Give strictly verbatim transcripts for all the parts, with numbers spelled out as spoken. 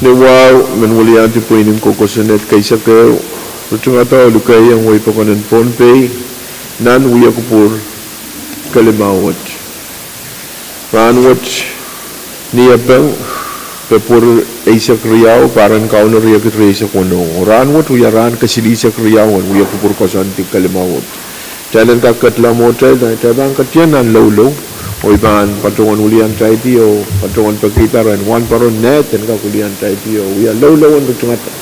Ni wahu, men weliandi pweinen kokosonned keisek ehu, ritingada oh likeiong wehi pokon en Pohnpei nan wia kupwur kelimau wet. Rahn wet, Niepeng, Pepweri eisek riau, pahn Kauno riekid rieisek weneu. Oh rahn wet wia rahn kesilihsek riau en wia kupwur koasoandi kelimau wet. Kitail en kak ketla mwohtail, kitail pahn ketien nan loulou, oh I pahn patohwan weliandaiti oh patohwan pekihda rehn wahnpoaron Ned en kak weliandaiti oh wia loulou en ritingada.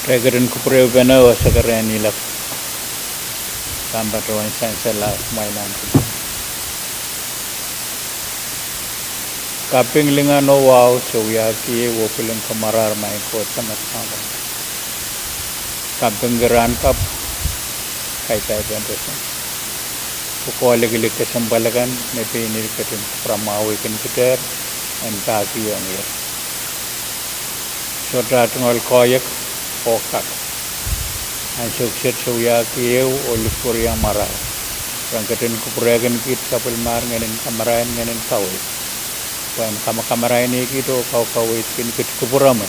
Kitail ketin kupwurehupene oh sekerehni lap. Pahn patohwan sansal mwail nan kaping lingan oh wahu, se wiahki ehu oh pwiling kamarahr, Maing Koht Samat Kauno. Kapingki rahn kapw, kaidehn pwehn pwehn pwukoa likilik kesempwal akan me pein ih ketin kupwuramwahwihkin kitail en pahkihong ie. Sohte tungoal koahiek oh kak. Ansou kiset se wiahki ehu oh likwerih marahr. Ren ketin kupwurehkin kiht sapwellimahr ngehnin kamarain, ngehnin kaweid, pwehn kamarakamarainihkit oh kaukaweidkin kiht kupwuromwi.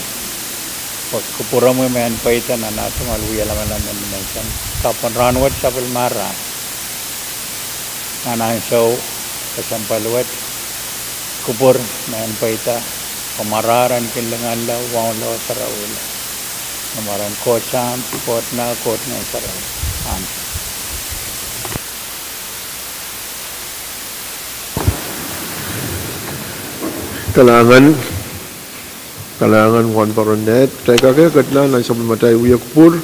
Pwe kupwuromwi mehn pweida nan ah tungoal wia lamalam en dimension. Kapw en rahn wet sapwellimarahr. Nan ansou kesempwal wet, kupwur mehn pweida, kamarahr en kin linganla, waunla oh sarawihla. Ni mwaren Koht Sahm, Koht Nah, Koht Ngehn Sarawi. Amen. Kalahngan, kalahngan wahnpoaron Ned. Kitail kak ketla nan sapwellimatail wia kupwur,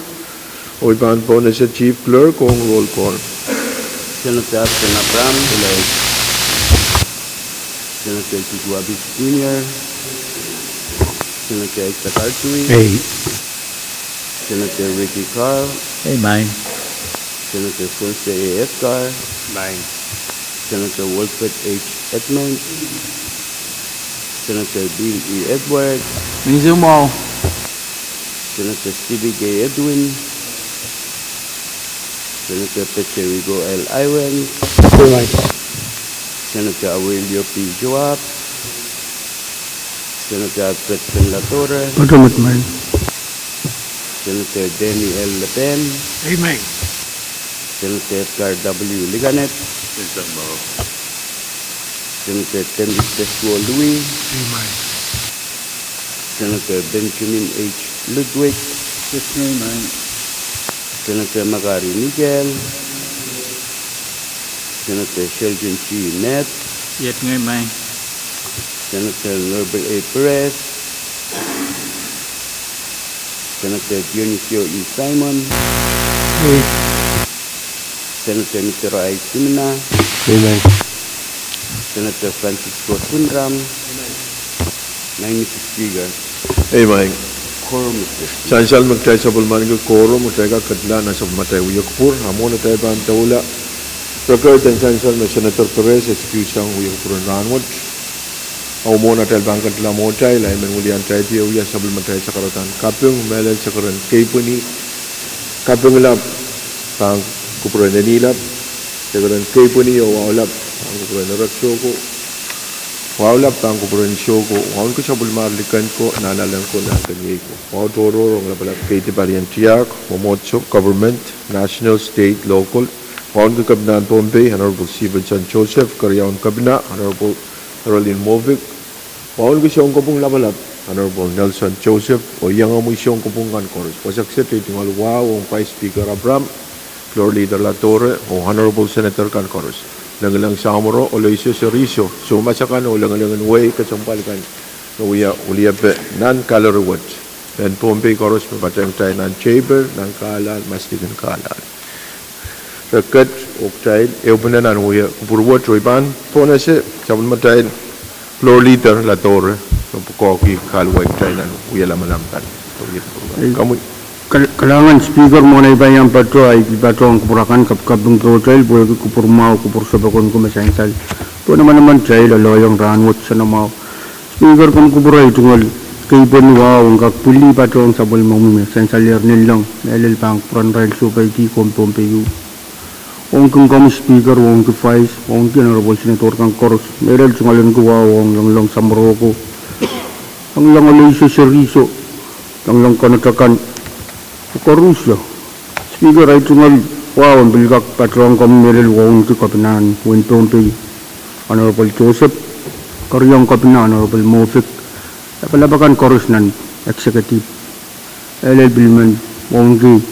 oh I pahn pohnese Chief Clerk ong roll call. Senator Absen Abraham. Senator Tutu Abis Junior. Senator Isaac Artui. Ei. Senator Ricky Carl. Ei, maing. Senator Spencer A. Edgar. Maing. Senator Wilfred H. Edmonds. Senator Bill E. Edwards. Maing, se mwahu. Senator Stevie K. Edwin. Senator Peterico L. Irons. Ei, maing. Senator Aurelio P. Joab. Senator Alfred Ken Latore. Otomet, maing. Senator Danny L. Lapen. Ei, maing. Senator Edgar W. Liganet. Ei, maing. Senator Tempest Teskuo Louis. Ei, maing. Senator Benjamin H. Ludwig. Ei, maing. Senator Makari Mikel. Senator Sheldon G. Ned. Ei, maing. Senator Norbert A. Perez. Senator Dionisio E. Simon. Ei. Senator Mitero I. Simina. Ei, maing. Senator Francisco Sundram. Maing, Mister Speaker. Ei, maing. Quorum, Mister Speaker. Sansal me kitail sapwellimaniki quorum, kitail kak ketla nan sapwellimatail wia kupwur. A mwohn atail pahn doula record en sansal me Senator Perez excuse sang wia kupwur en rahn wet, a mwohn atail pahn ketla mwohtail, I men weliandaiti oh wia sapwellimatail sakaradahn kaping. Mehlel, sakaradahn keipweni, kaping lap pahn kupwuren eni lap. Sakaradahn keipweni oh wahu lap pahn kupwuren erek soko. Wahu lap pahn kupwuren soko. Wauneki sapwellimahr liken ko, nahnalek ko, nahnkeniei ko. Wahu tohrohr ong lapalap keidi, palien tiahk, mwomwohdiso, government, national, state, local. Wauneki Kepinahn Pohnpei, Honorable Stevenson Joseph, Keriaun Kepina, Honorable Carolyn Movick. Wauneki sounkopwung lapalap, Honorable Nelson Joseph, oh iangahki sounkopwung kan koaros. Wasa kiset ei tungoal wahu ong Vice Speaker Abraham, Floor Leader Latore, oh Honorable Senator kan koaros. Lengileng Samworo, Aloysius Riso, soumas akan oh lengileng en wehi kesempwal kan me wia weliepe nan gallery wet. Mehn Pohnpei koaros me patehng kitail nan chamber, nan kahlahn, maslihkin kahlahn. Re ket oh kitail ehupene nan wia kupwur wet, oh I pahn pohnese sapwellimatail Floor Leader Latore me pwukoahki kahluwa kitail nan wia lamalam kan. Komwi. Kal-, kalahngan Speaker, mwohn ei pahn iang patoh, I pil patohwan kupwur akan kapikapingkitail pwehki kupwur mwahu, kupwur sapwokon ko me sansal pohn emenemen-tail oh loiong rahn wet, soanamwahu. Speaker, komw kupwur ei tungoal keipweni, wahu, en kak pwili patohwan sapwellimomwi me sansalehr, nanleng, mehlel pahn kupwuren irail sohpeidi komwi Pohnpei u. Wauneki Komwi Speaker, wauneki Vice, wauneki Honorable Senator kan koaros, mehlel tungoal en kowa, wauneki Longlang Samworo ko, Longlang Aleisio Seriso, Longlang Konatakan, koaros. Speaker, ahi tungoal wahu en pil kak patohwan komwi mehlel, wauneki Kepinahn wehin Pohnpei, Honorable Joseph, Keriau Kepina Honorable Mofik, lapalap akan koaros nan Executive. Mehlel pil men wauneki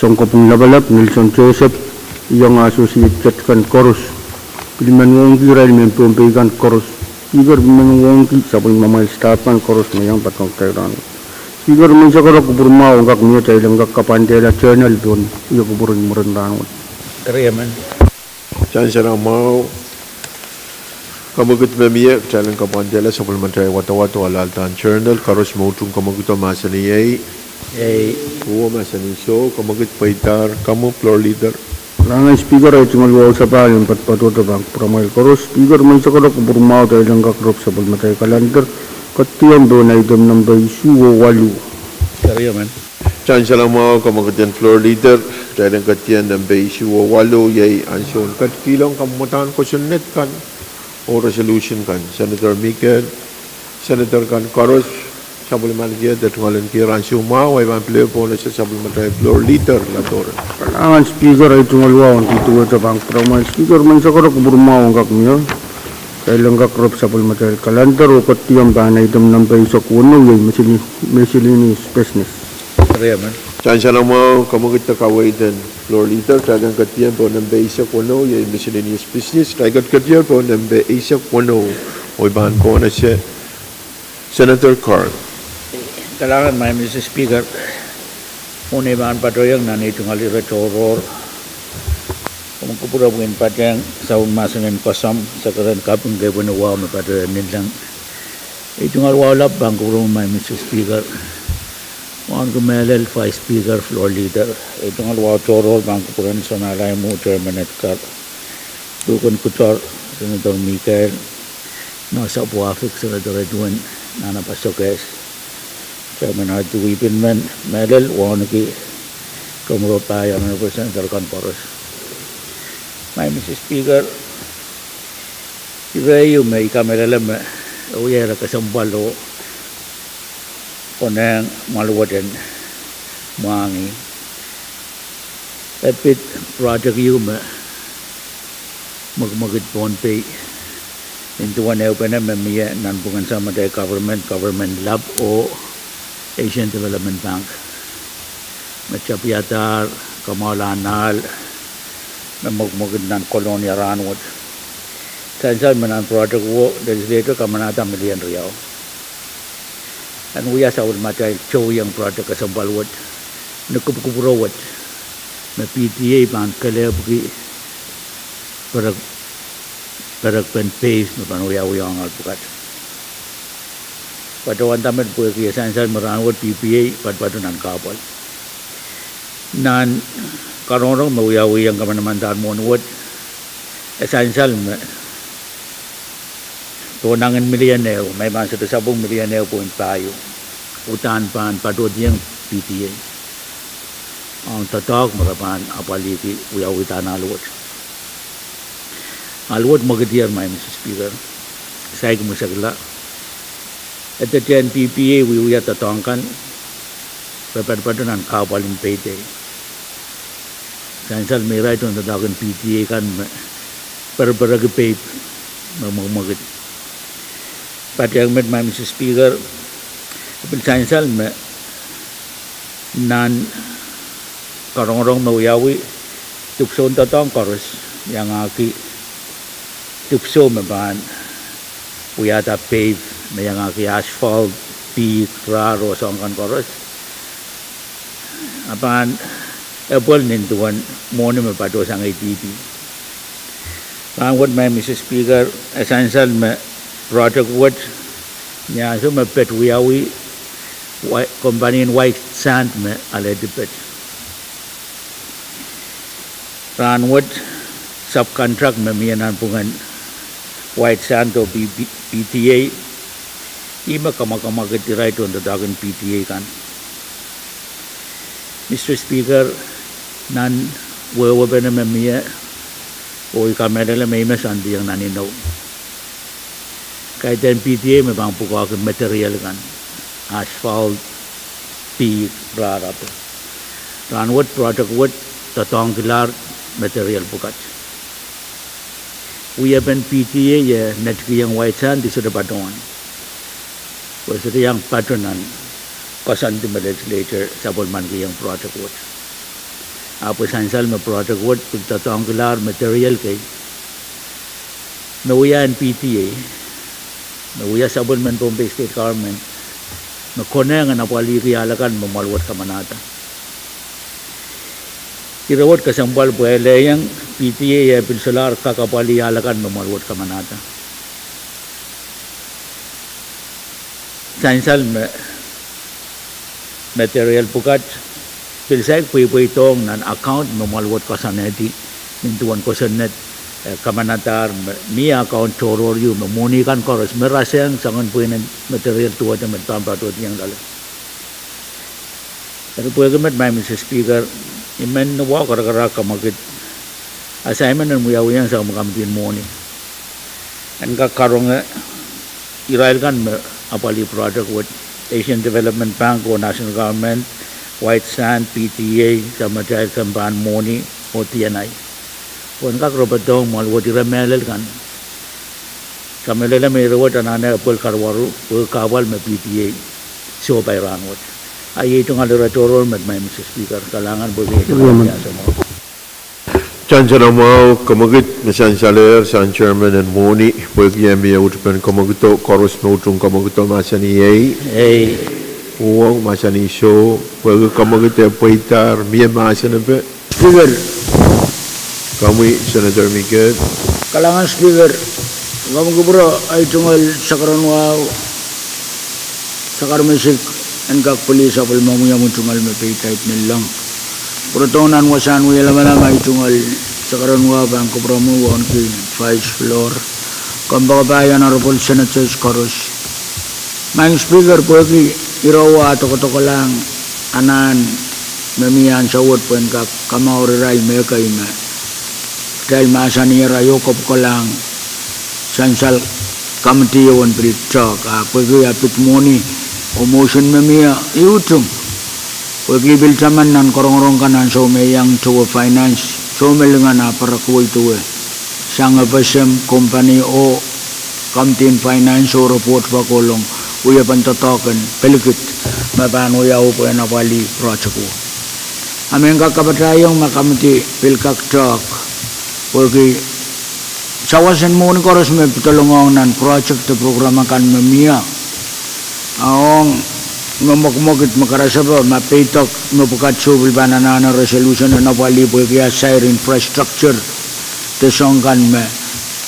Sounkopwung Lapalap Nelson Joseph, iang associate kan koaros. Pil men wauneki irail mehn Pohnpei kan koaros. Speaker, pil men wauneki sapwellimamwail staff kan koaros me iang patohwan kitail rahnwet. Speaker, me I sakalo, kupwur mwahu en kak mie, kitail en kak kapwandehla journal pohn ieu kupwuren mwurin rahnwet. Sansal mwahu, kemwekid me mie, kitail en kapwandehla sapwellimatail wadawad oh alahldahn journal. Koaros me utung kemwekido mahsanih ei. Ei. Uwo mahsanih soh. Kemwekid pweidahr. Komwi Floor Leader. Kalahngan Speaker, ahi tungoal wahu sapahl en patopato pahn kupwuramwail koaros. Speaker, me I sakalo, kupwur mwahu, kitail en kak rop sapwellimatail calendar, ketiong pohn item nempe isuh oh waluh. Sansal mwahu, kemwekid en Floor Leader, kitail en ketiong nempe isuh oh waluh, iei ansoun ketikihong kamwadahn kosonned kan oh resolution kan. Senator Mikael, Senator kan koaros, sapwellimaniki de tungoal en kihong ansou mwahu, I pahn pil ehu pohnese sapwellimatail Floor Leader, Latoren. Kalahngan Speaker, ahi tungoal wahu en kihduwehte pahn kupwuramwail. Speaker, me I sakalo, kupwur mwahu en kak mie, kitail en kak rop sapwellimatail calendar oh ketiong pohn item nempe eisek weneu, iei miscellaneous business. Sansal mwahu, kemwekid de kaweid en Floor Leader, kitail en ketiong pohn nempe eisek weneu, iei miscellaneous business, kitail en ketiong pohn nempe eisek weneu, oh I pahn pohnese Senator Carl. Kalahngan, Maing Mister Speaker, mwohn ei pahn patohieng nan ei tungoal ire tohrohr, komw kupwure pwehn patehng sapwellimomwi mahsen en koasoi, sakeren kaping kepwene wahu me patohwan ninleng. Ei tungoal wahu lap pahn kupwuromwi, Maing Mister Speaker, wauneki mehlel Vice Speaker, Floor Leader. Ei tungoal wahu tohrohr pahn kupwuren Sonahlai Mwo, Chairman Edgar, Duken Kutor, Senator Mikael, Nohsapwahfik, Senator Edwin, Nahna Pasokehs, Chairman Arthur Weipinmen, mehlel wauneki Komwuro Pai, Honorable Senator kan koaros. Maing Mister Speaker, ire ieu me I kamehlele me e wia ire kesempwal oh konehng mwahl wet en mwahngih. E pid project ieu me mwekimwekid Pohnpei, nin duwen ehupene me mie nanpwungen samatail government, government lap oh Asian Development Bank, me tapihadahr kamwahulahn ahl me mwekimwekid nan Kolonia rahnwet. Sansal me nan project wo legislature kamanahda million riau en wia sapwellimatail tohieng project kesempwal wet, ni kupwukupwure wet, me P T A pahn kelehpwki perek, perekpen pave me pahn wiawiong ahl pwukat. Patohwanda met pwehki e sansal me rahnwet P P A patopato nan kahpwal. Nan karongerong me wiawiong kamanamandahr mwohn wet, e sansal me pohnangin million ehu, me pahn sohte sapwung million ehu point pahieu, uhdahn pahn patohdiong P T A ong doadoahk me re pahn apwalihki wiawidahn ahl wet. Ahl wet mwekid ier, Maing Mister Speaker, saik mwesekla. E dehde P P A wiewia doadoahk kan, re patopato nan kahpwal en pave. Sansal me irail tohndoadoahk en P T A kan me perepereki pave me mwekimwekid. Patehng met, Maing Mister Speaker, e pil sansal me nan karongerong me wiawi, dipwisoun doadoahk koaros, iangahki dipwisou me pahn wiahda pave, me iangahki asphalt, pihk, rahr oh soahng kan koaros, a pahn epwel nin duwen mwohni me patohsang ei dihp. Rahnwet, Maing Mister Speaker, e sansal me project wet, ni ansou me pid wiawi, wi-, company en white sand me alehdi pid. Rahnwet, subcontract me mie nanpwungen white sand oh P P, P T A, ih me kamwakamwakid irail tohndoadoahk en P T A kan. Mister Speaker, nan wehwehpene me mie, Oh I kamehlele me I me soandiong nan inou. Kaidehn P T A me pahn pwukoahki material kan, asphalt, pihk, rahrapw. Rahnwet project wet doadoahngkilahr material pwukat. Wiepen P T A e netikihong white sand, I sohte patohwan, pwe sohte iang patohwan koasoandi me legislature sapwellimanikihong project wet. Ahpw sansal me project wet pil doadoahngkilahr material kei me wia en P T A, me wia sapwellimen Pohnpei State Government, me konehng en apwalihki ahl akan me mwoahl wet kamanahda. Ire wet kesempwal pwe e lelohng P T A e pil solahr kak apwalih ahl akan me mwoahl wet kamanahda. Sansal me material pwukat pil saik pweipweidohng nan account me mwoahl wet koasoanehdi nin duwen kosonned, eh, kamanadahr me mie account tohrohr ieu me mwohni kan koaros me rasehng soangen pweinen material duwehte me pahn patohdiong loale. Eri pwehki met, Madam Speaker, I men ni wahu karakarahk kamwekid assignment en wiawihong sapwellimomwi komiti en mwohni en kak karonge irail kan me apwalih project wet, Asian Development Bank oh national government, white sand, P T A, sapwellimatail kempen mwohni, oh D N I, pwe en kak repedohng mwoahl wet ire mehlel kan. Kamehlele me ire wet anahne epwel karuwaru pwe kahpwal me P T A sohpai rahnwet. A iei tungoal ire tohrohr met, Madam Speaker. Kalahngan pwehki iei tungoal iasomwo. Sansal mwahu, kamwekid me sansalehr sang chairman en mwohni pwehki eh mie utupen kamwekido koaros me utung kamwekido mahsanih ei, uhwong mahsanih soh, pwehki kamwekid e pweidahr, mie mahsen epe? Speaker. Komwi Senator Mikel. Kalahngan Speaker, komw kupwure ei tungoal sakaradahn wahu, sakaradahn me I sohte en kak pwili sapwellimomwi omwi tungoal me peidait ni lohng. Pwurodohng nan wasahn wia lamalam, ei tungoal sakaradahn wahu pahn kupwuromwi, wauneki Vice Floor, kompoakepahi, Honorable Senators koaros. Madam Speaker, pwehki ire wet doadoahk, doadoahk lahng anahn me mie ansou wet pwe en kak kamour irail me kei me kitail mahsanihar oh kapwukolahng sansal komiti ewen pil tehk, a pwehki eh pid mwohni oh motion me mie, I utung pwehki I pil taman nan korongorong kan ansou me I iang towe finance, soh me lingan a pwarek wei towe sang FSM, company oh committee en finance oh report pahkolohng wiepen doadoahk en pelikid me pahn wiawi pwe en apwalih project wet. A I men kak kapatahiong ma komiti pil kak tehk, pwehki sawas en mwohni koaros me pedolongohng nan project de program akan me mie, a ong me mwekimwekid me karasepe ma peidek me pwukat soh pil pahn anahne resolution en apwalih pwehki eh sair infrastructure de soahng kan me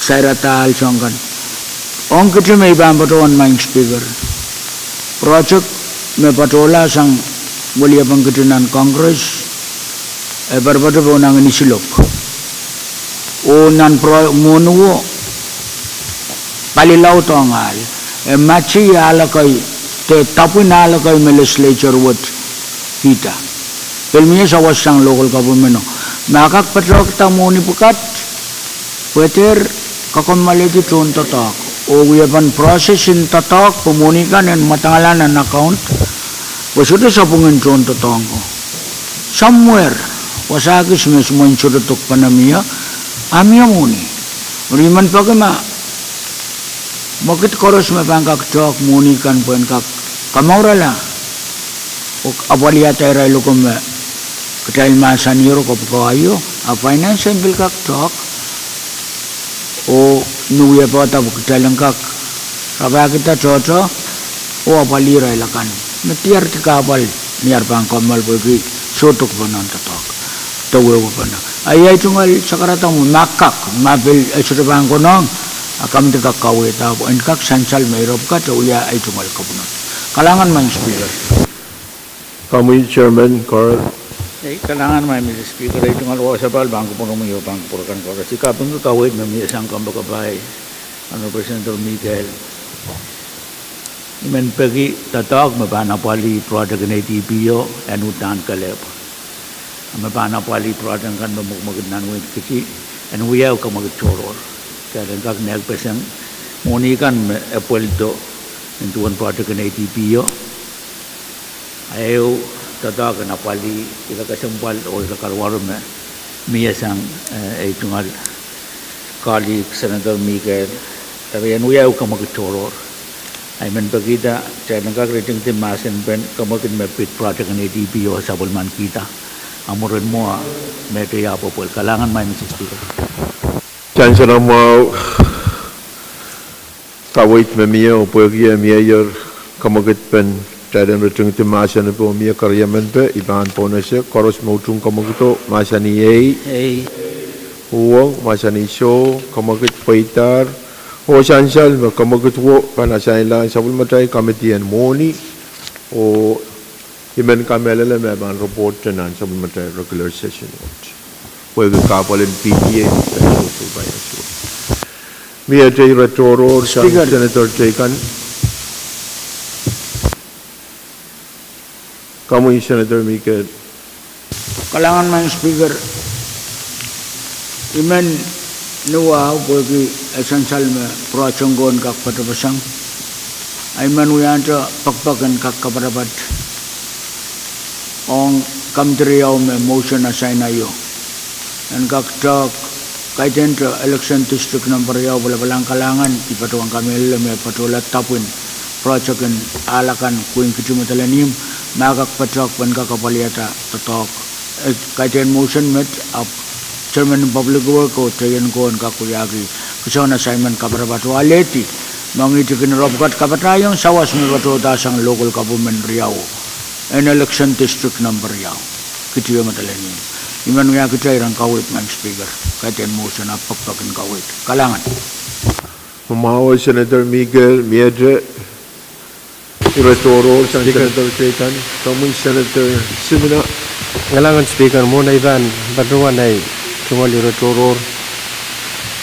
sair atail soahng kan. Ong kitail me I pahn patohwan, Madam Speaker, project me patohla sang weliepen kitail nan Congress, e porepote pohn angin Isilop, oh nan pro- mwohni wet palilaud ong ahl, e mati ahl ekei, de dapwin ahl ekei me legislature wet kihda. Pil mie sawas sang local government o, ma kak patohkada mwohni pwukat, pwe dehr kakommoaledi tohn doadoahk, oh wiepen process en doadoahk pwe mwohni kan en mwadangala nan account, pwe sohte sapwungin tohn doadoahk ko. Somewhere, wasa kis me sohte mwein sohte dokpene mie, a mie mwohni. Eri I men peki ma mwekid koaros me pahn kak tehk mwohni kan pwe en kak kamourala oh apwalihada irail lokaia me kitail mahsanihero kapwukoa io, a finance en pil kak tehk, oh ni wiepe da pwe kitail en kak rapahkihda tohto oh apwalih irail akan me diardi kahpwal ni ar pahn kommoal pwehki soh dokpene doadoahk, de wehwehpene. A iei tungoal sakaradahn wahu, ma kak, ma pil e sohte pahn konehng, a komiti kak kawehda pwe en kak sansal me ire pwukat, e wia ei tungoal kapwunod. Kalahngan, Madam Speaker. Komwi Chairman Carl. Ei, kalahngan Madam Speaker, ei tungoal wahu sapahl pahn kupwuromwi oh pahn kupwur kan koaros. I kapingki kaweid me mie sang kompoakepahi Honorable Senator Mikel. I men peki doadoahk me pahn apwalih project en A D B o en uhdahn kelehpw, a me pahn apwalih project kan me mwekimwekid nan wein Kiti, en wia ehu kamwekid tohrohr. Kitail en kak nehkpeseng mwohni kan me e pweldo nin duwen project en A D P o. A ehu doadoahk en apwalih ire kesempwal oh ire karuwaru me mie sang, eh, ei tungoal colleague Senator Mikel, eri en wia ehu kamwekid tohrohr. A I men pekihda kitail en kak ritingdi mahsen pen kamwekid me pid project en A D P o sapwellimankihda. A mwurin mwo a meteio apwopwel. Kalahngan, Madam Speaker. Kitail en mwahu kaweid me mie oh pwehki e mie ier kamwekid pen kitail en ritingdi mahsen epe oh mie keriemen pe, I pahn pohnese koaros me utung kamwekido mahsanih ei, uhwong mahsanih soh, kamwekid pweidahr, oh sansal me kamwekid wo pahn asainlahng sapwellimatail committee en mwohni, oh I men kamehlele me pahn report nan sapwellimatail regular session wet. Pwehki kahpwal en P T A, mie te ire tohrohr sang Senator teikan. Komwi Senator Mikel. Kalahngan Madam Speaker, I men ni wahu pwehki e sansal me project ko en kak patopeseng. A I men wiahte pekipek en kak kapatapat ong committee riau me motion asain aio. En kak tehk, kaidehn te election district number riau, pwe lapalahn kalahngan, I patohwan kamehlele me patohla dapwin project en ahl akan Queen Kiti Medelen Ihmw, ma kak patohk pwehn kak apwalihada doadoahk. Eh, kaidehn motion met, ahpw Chairman en Public Work oh teien ko en kak wiahki kisehn assignment kapatapat oh alehdi me ngihdi kin ire pwukat kapatahiong sawas me patohda sang local government riau en election district number riau, Kiti oh Medelen Ihmw. I men wiahkihte iren kaweid Madam Speaker, kaidehn motion ahpw pekipek en kaweid. Kalahngan. Mwahu Senator Mikel, mie te ire tohrohr sang Senator teikan. Komwi Senator Simina. Kalahngan Speaker, mwohn ei pahn patohwan ei tungoal ire tohrohr,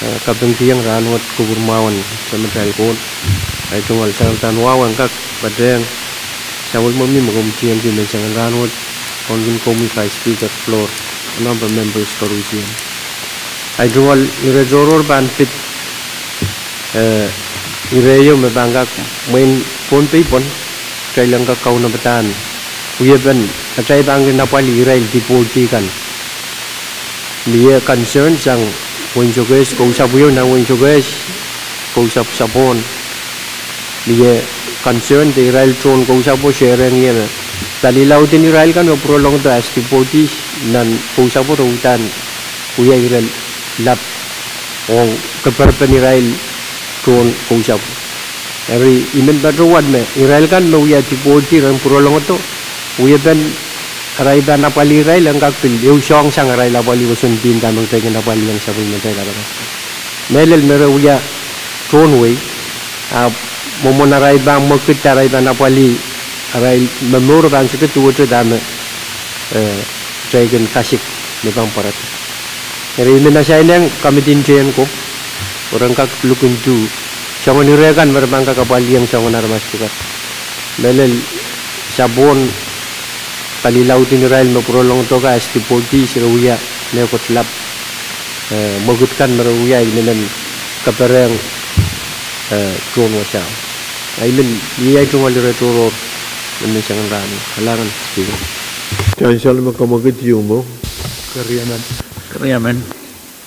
eh, kapingkihong rahnwet kupwur mwahu en Samatail Koht. Ei tungoal sang pahn wahu en kak patehng sapwellimomwi me komw tiengki menseng en rahnwet, ong kin komwi Vice Speaker Floor, a member members koarusie. Ei tungoal ire tohrohr pahn pid, eh, ire ieu me pahn kak mwein Pohnpei pwon, kitail en kak kaunopada wiepen atail pahn kin apwalih irail deportee kan. Mie concern sang wehin Sokehs, kousapw ieu nan wehin Sokehs, kousapw Sapon. Mie concern de irail tohn kousapwo serehng ie me pali lauden irail kan me pwurolongdo as deportees nan kousapwo re uhdahn wia ire lap ong keperpen irail tohn kousapwo. Eri I men patohwan me irail kan me wia deportee ren pwurolongdo, wiepen arail pahn apwalih irail en kak pil ehu soahng sang arail apwalih kosonned en dahme kitail kin apwalih ong sapwellimatail aramas. Mehlel me re wia tohn wei, ahpw mwomwen arail pahn mwekid, arail pahn apwalih, arail momour pahn sohte duwehte dahme, eh, kitail kin kasik me pahn pwarada. Eri I men asainehng committee en tehnko, pwe ren kak look into soangen ire kan me re pahn kak apwalih ong soangen aramas pwukat. Mehlel Sapon, pali lauden irail me pwurolongdo kan as deportees re wia mehkot lap, eh, mwekid kan me re wia I men en keperehng, eh, tohn wasao. Ei men, iei ei tungoal ire tohrohr menseng en rahnwet. Kalahngan Speaker. Sansal me kamwekid ieu mwo. Keriemen. Keriemen.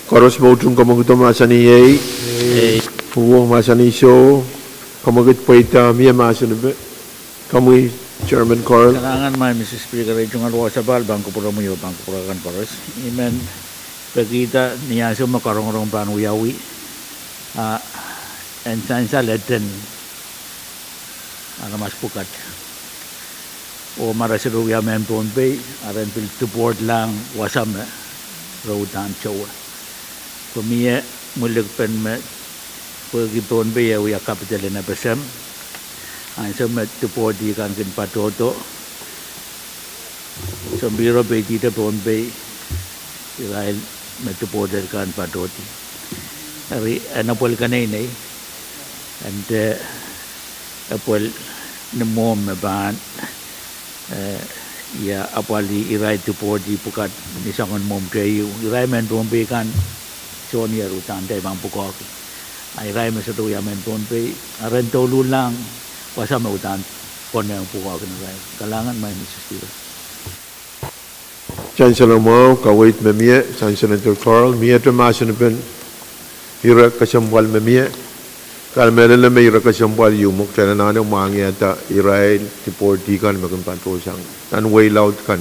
Koaros me utung kamwekido mahsanih ei. Ei. Uhwong mahsanih soh. Kamwekid pweida, mie mahsen epe. Komwi Chairman Carl. Kalahngan Madam Speaker, ei tungoal wasapahl pahn kupwuromwi oh pahn kupwur akan koaros. I men pekihda ni ansou me karongorong pahn wiawi, a en sansal eden aramas pwukat, oh ma re sohte wia mehn Pohnpei, a ren pil deportlahng wasa me re uhdahn towe. Pwe mie mwulikpen me pwehki Pohnpei e wia capital en FSM, ansou me deportee kan kin patohdo, sounpihro peidihte Pohnpei, irail me deported kan patohdi. Eri en apwal keneinei, en de apwal ni mwomw me pahn, eh, ia apwalih irail deportee pwukat ni soangen mwomw keieu. Irail mehn Pohnpei kan, tohn ier uhdahn kitail pahn pwukoahki. A irail me sohte wia mehn Pohnpei, a ren douluhla wasa me uhdahn konehng pwukoahki irail. Kalahngan, Madam Speaker. Sansal mwahu, kaweid me mie, Senator Carl, miehte mahsen pen ire kesempwal me mie. Kamehlele me ire kesempwal ieu me kitail anahne mwahngiada irail deportee kan me kin patohsang nan wehi laud kan.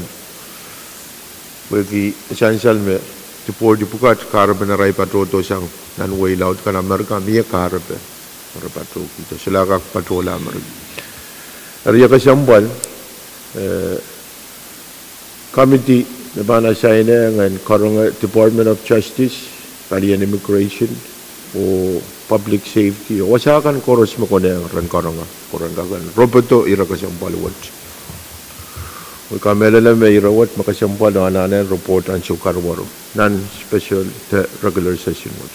Pwehki sansal me deportee pwukat kahrepen arail patohdohsang nan wehi laud kan Amerika mie kahrepe. Re patohkihdo, solahr kak patohla Amerika. Eri kesempwal, eh, committee me pahn assign-ehng en karonge Department of Justice, palien Immigration, oh Public Safety, oh wasa kan koaros me konehng ren karonge, pwe ren kak en ropodo ire kesempwal wet. Kamehlele me ire wet me kesempwal anahne report ansou karuwaru nan special de regular session wet.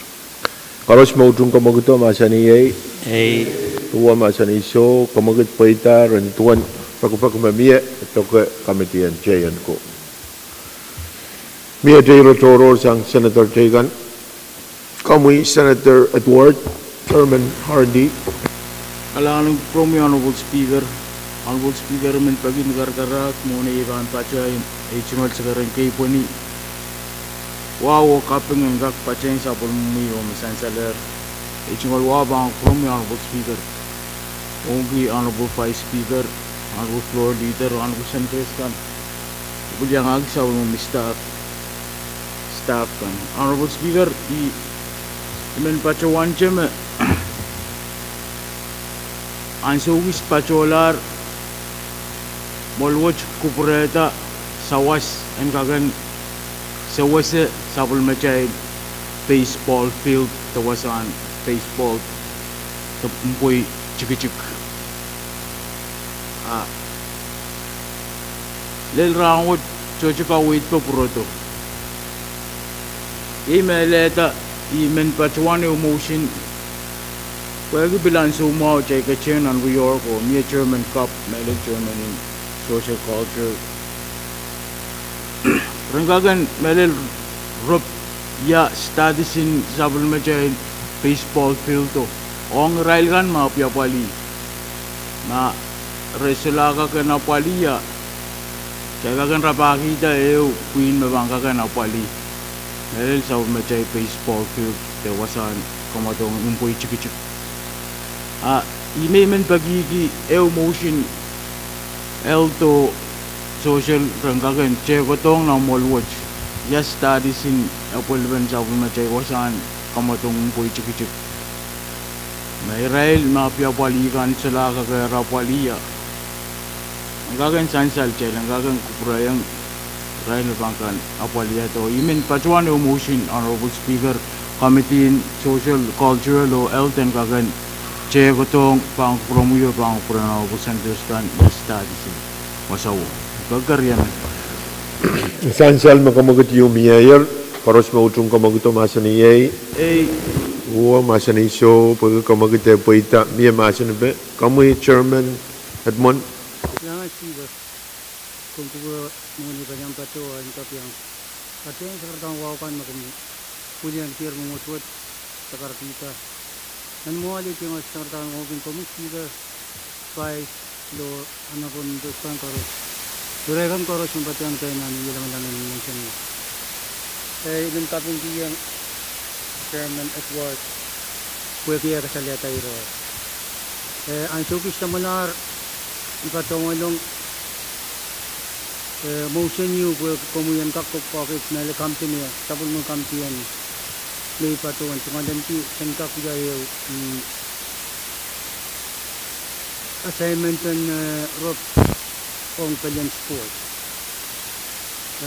Koaros me utung kamwakido mahsanih ei. Ei. Duwe mahsanih soh, kamwakid pweida ren duwen pekipek me mie, doke committee en J and Co. Miehte ire tohrohr sang Senator teikan. Komwi Senator Edward Herman Hardy. Kalahngan en kupwuromwi Honorable Speaker. Honorable Speaker, I men peki ni karakarahk mwohn ei pahn patohwan ei tungoal sekeren keipweni. Wahu oh kaping en kak patehng sapwellimomwi oh me sansalehr. Ei tungoal wahu pahn kupwuromwi Honorable Speaker, ong ki Honorable Vice Speaker, Honorable Floor Leader, Honorable Senators kan, pil iangahki sapwellimomwi staff, staff kan. Honorable Speaker, I, I men patohwante me ansou kis patohlahr, mwoal wet kupwurehda sawas en kak en sewese sapwellimatail baseball field de wasahn baseball de mpwei tikitik. A lel rahnwet sohte kaweid pwurodo. Iei mehlel da I men patohwan ehu motion, pwehki pil ansou mwahu kitail ketehng nan New York oh mie chairman Cup, mehlel chairman en Social Culture, ren kak en mehlel rop ia status en sapwellimatail baseball field o, ong irail kan me apwapwalih. Ma re solahr kak en apwalih a kitail kak en rapahkihda ehu pwihn me pahn kak en apwalih mehlel sapwellimatail baseball field de wasahn kamwadong mpwei tikitik. A I men men pekihki ehu motion, Health oh Social ren kak en tehkodohng nan mwoal wet ia status en apwalipen sapwellimatail wasahn kamwadong mpwei tikitik. Ma irail me apwapwalih kan solahr kak en apwalih a kak en sansal, kitail en kak en kupwurehiong irail me pahn kan apwalih a. Oh I men patohwan ehu motion, Honorable Speaker, Committee en Social, Cultural oh Health en kak en tehkodohng pahn kupwuromwi oh pahn kupwuren Honorable Senators kan ia status en wasahu. Kekeriange. Sansal me kamwakid ieu mieier, koaros me utung kamwakido mahsanih ei. Ei. Uwe mahsanih soh, pwehki kamwakid eh pweida, mie mahsen epe. Komwi chairman Edmund. Kalahngan Speaker, ong kupwure mwohn ei pahn iang patohwan kaping, patehng sakaradahn wahu kan me komwi pwilian kier mwomwohdiso wet sakarkihda. Nan mwohli kiong sakaradahn wahu kan, komwi Speaker, Vice, Floor, Honorable Members kan koaros, irail kan koaros me patehng kitail nan iei lamalam en motion. Eh, I men kapingkihong Chairman Edward pwehki eh kasalehda ire. Eh, ansou kis samwalahr I patohwan ong, eh, motion ieu pwe komwi en kak kokohki mehlel committee me, sapwellimomwi committee en, me I patohwan tungoalenki, en kak wia ehu, mm, assignment en, eh, rop ong pelien sport.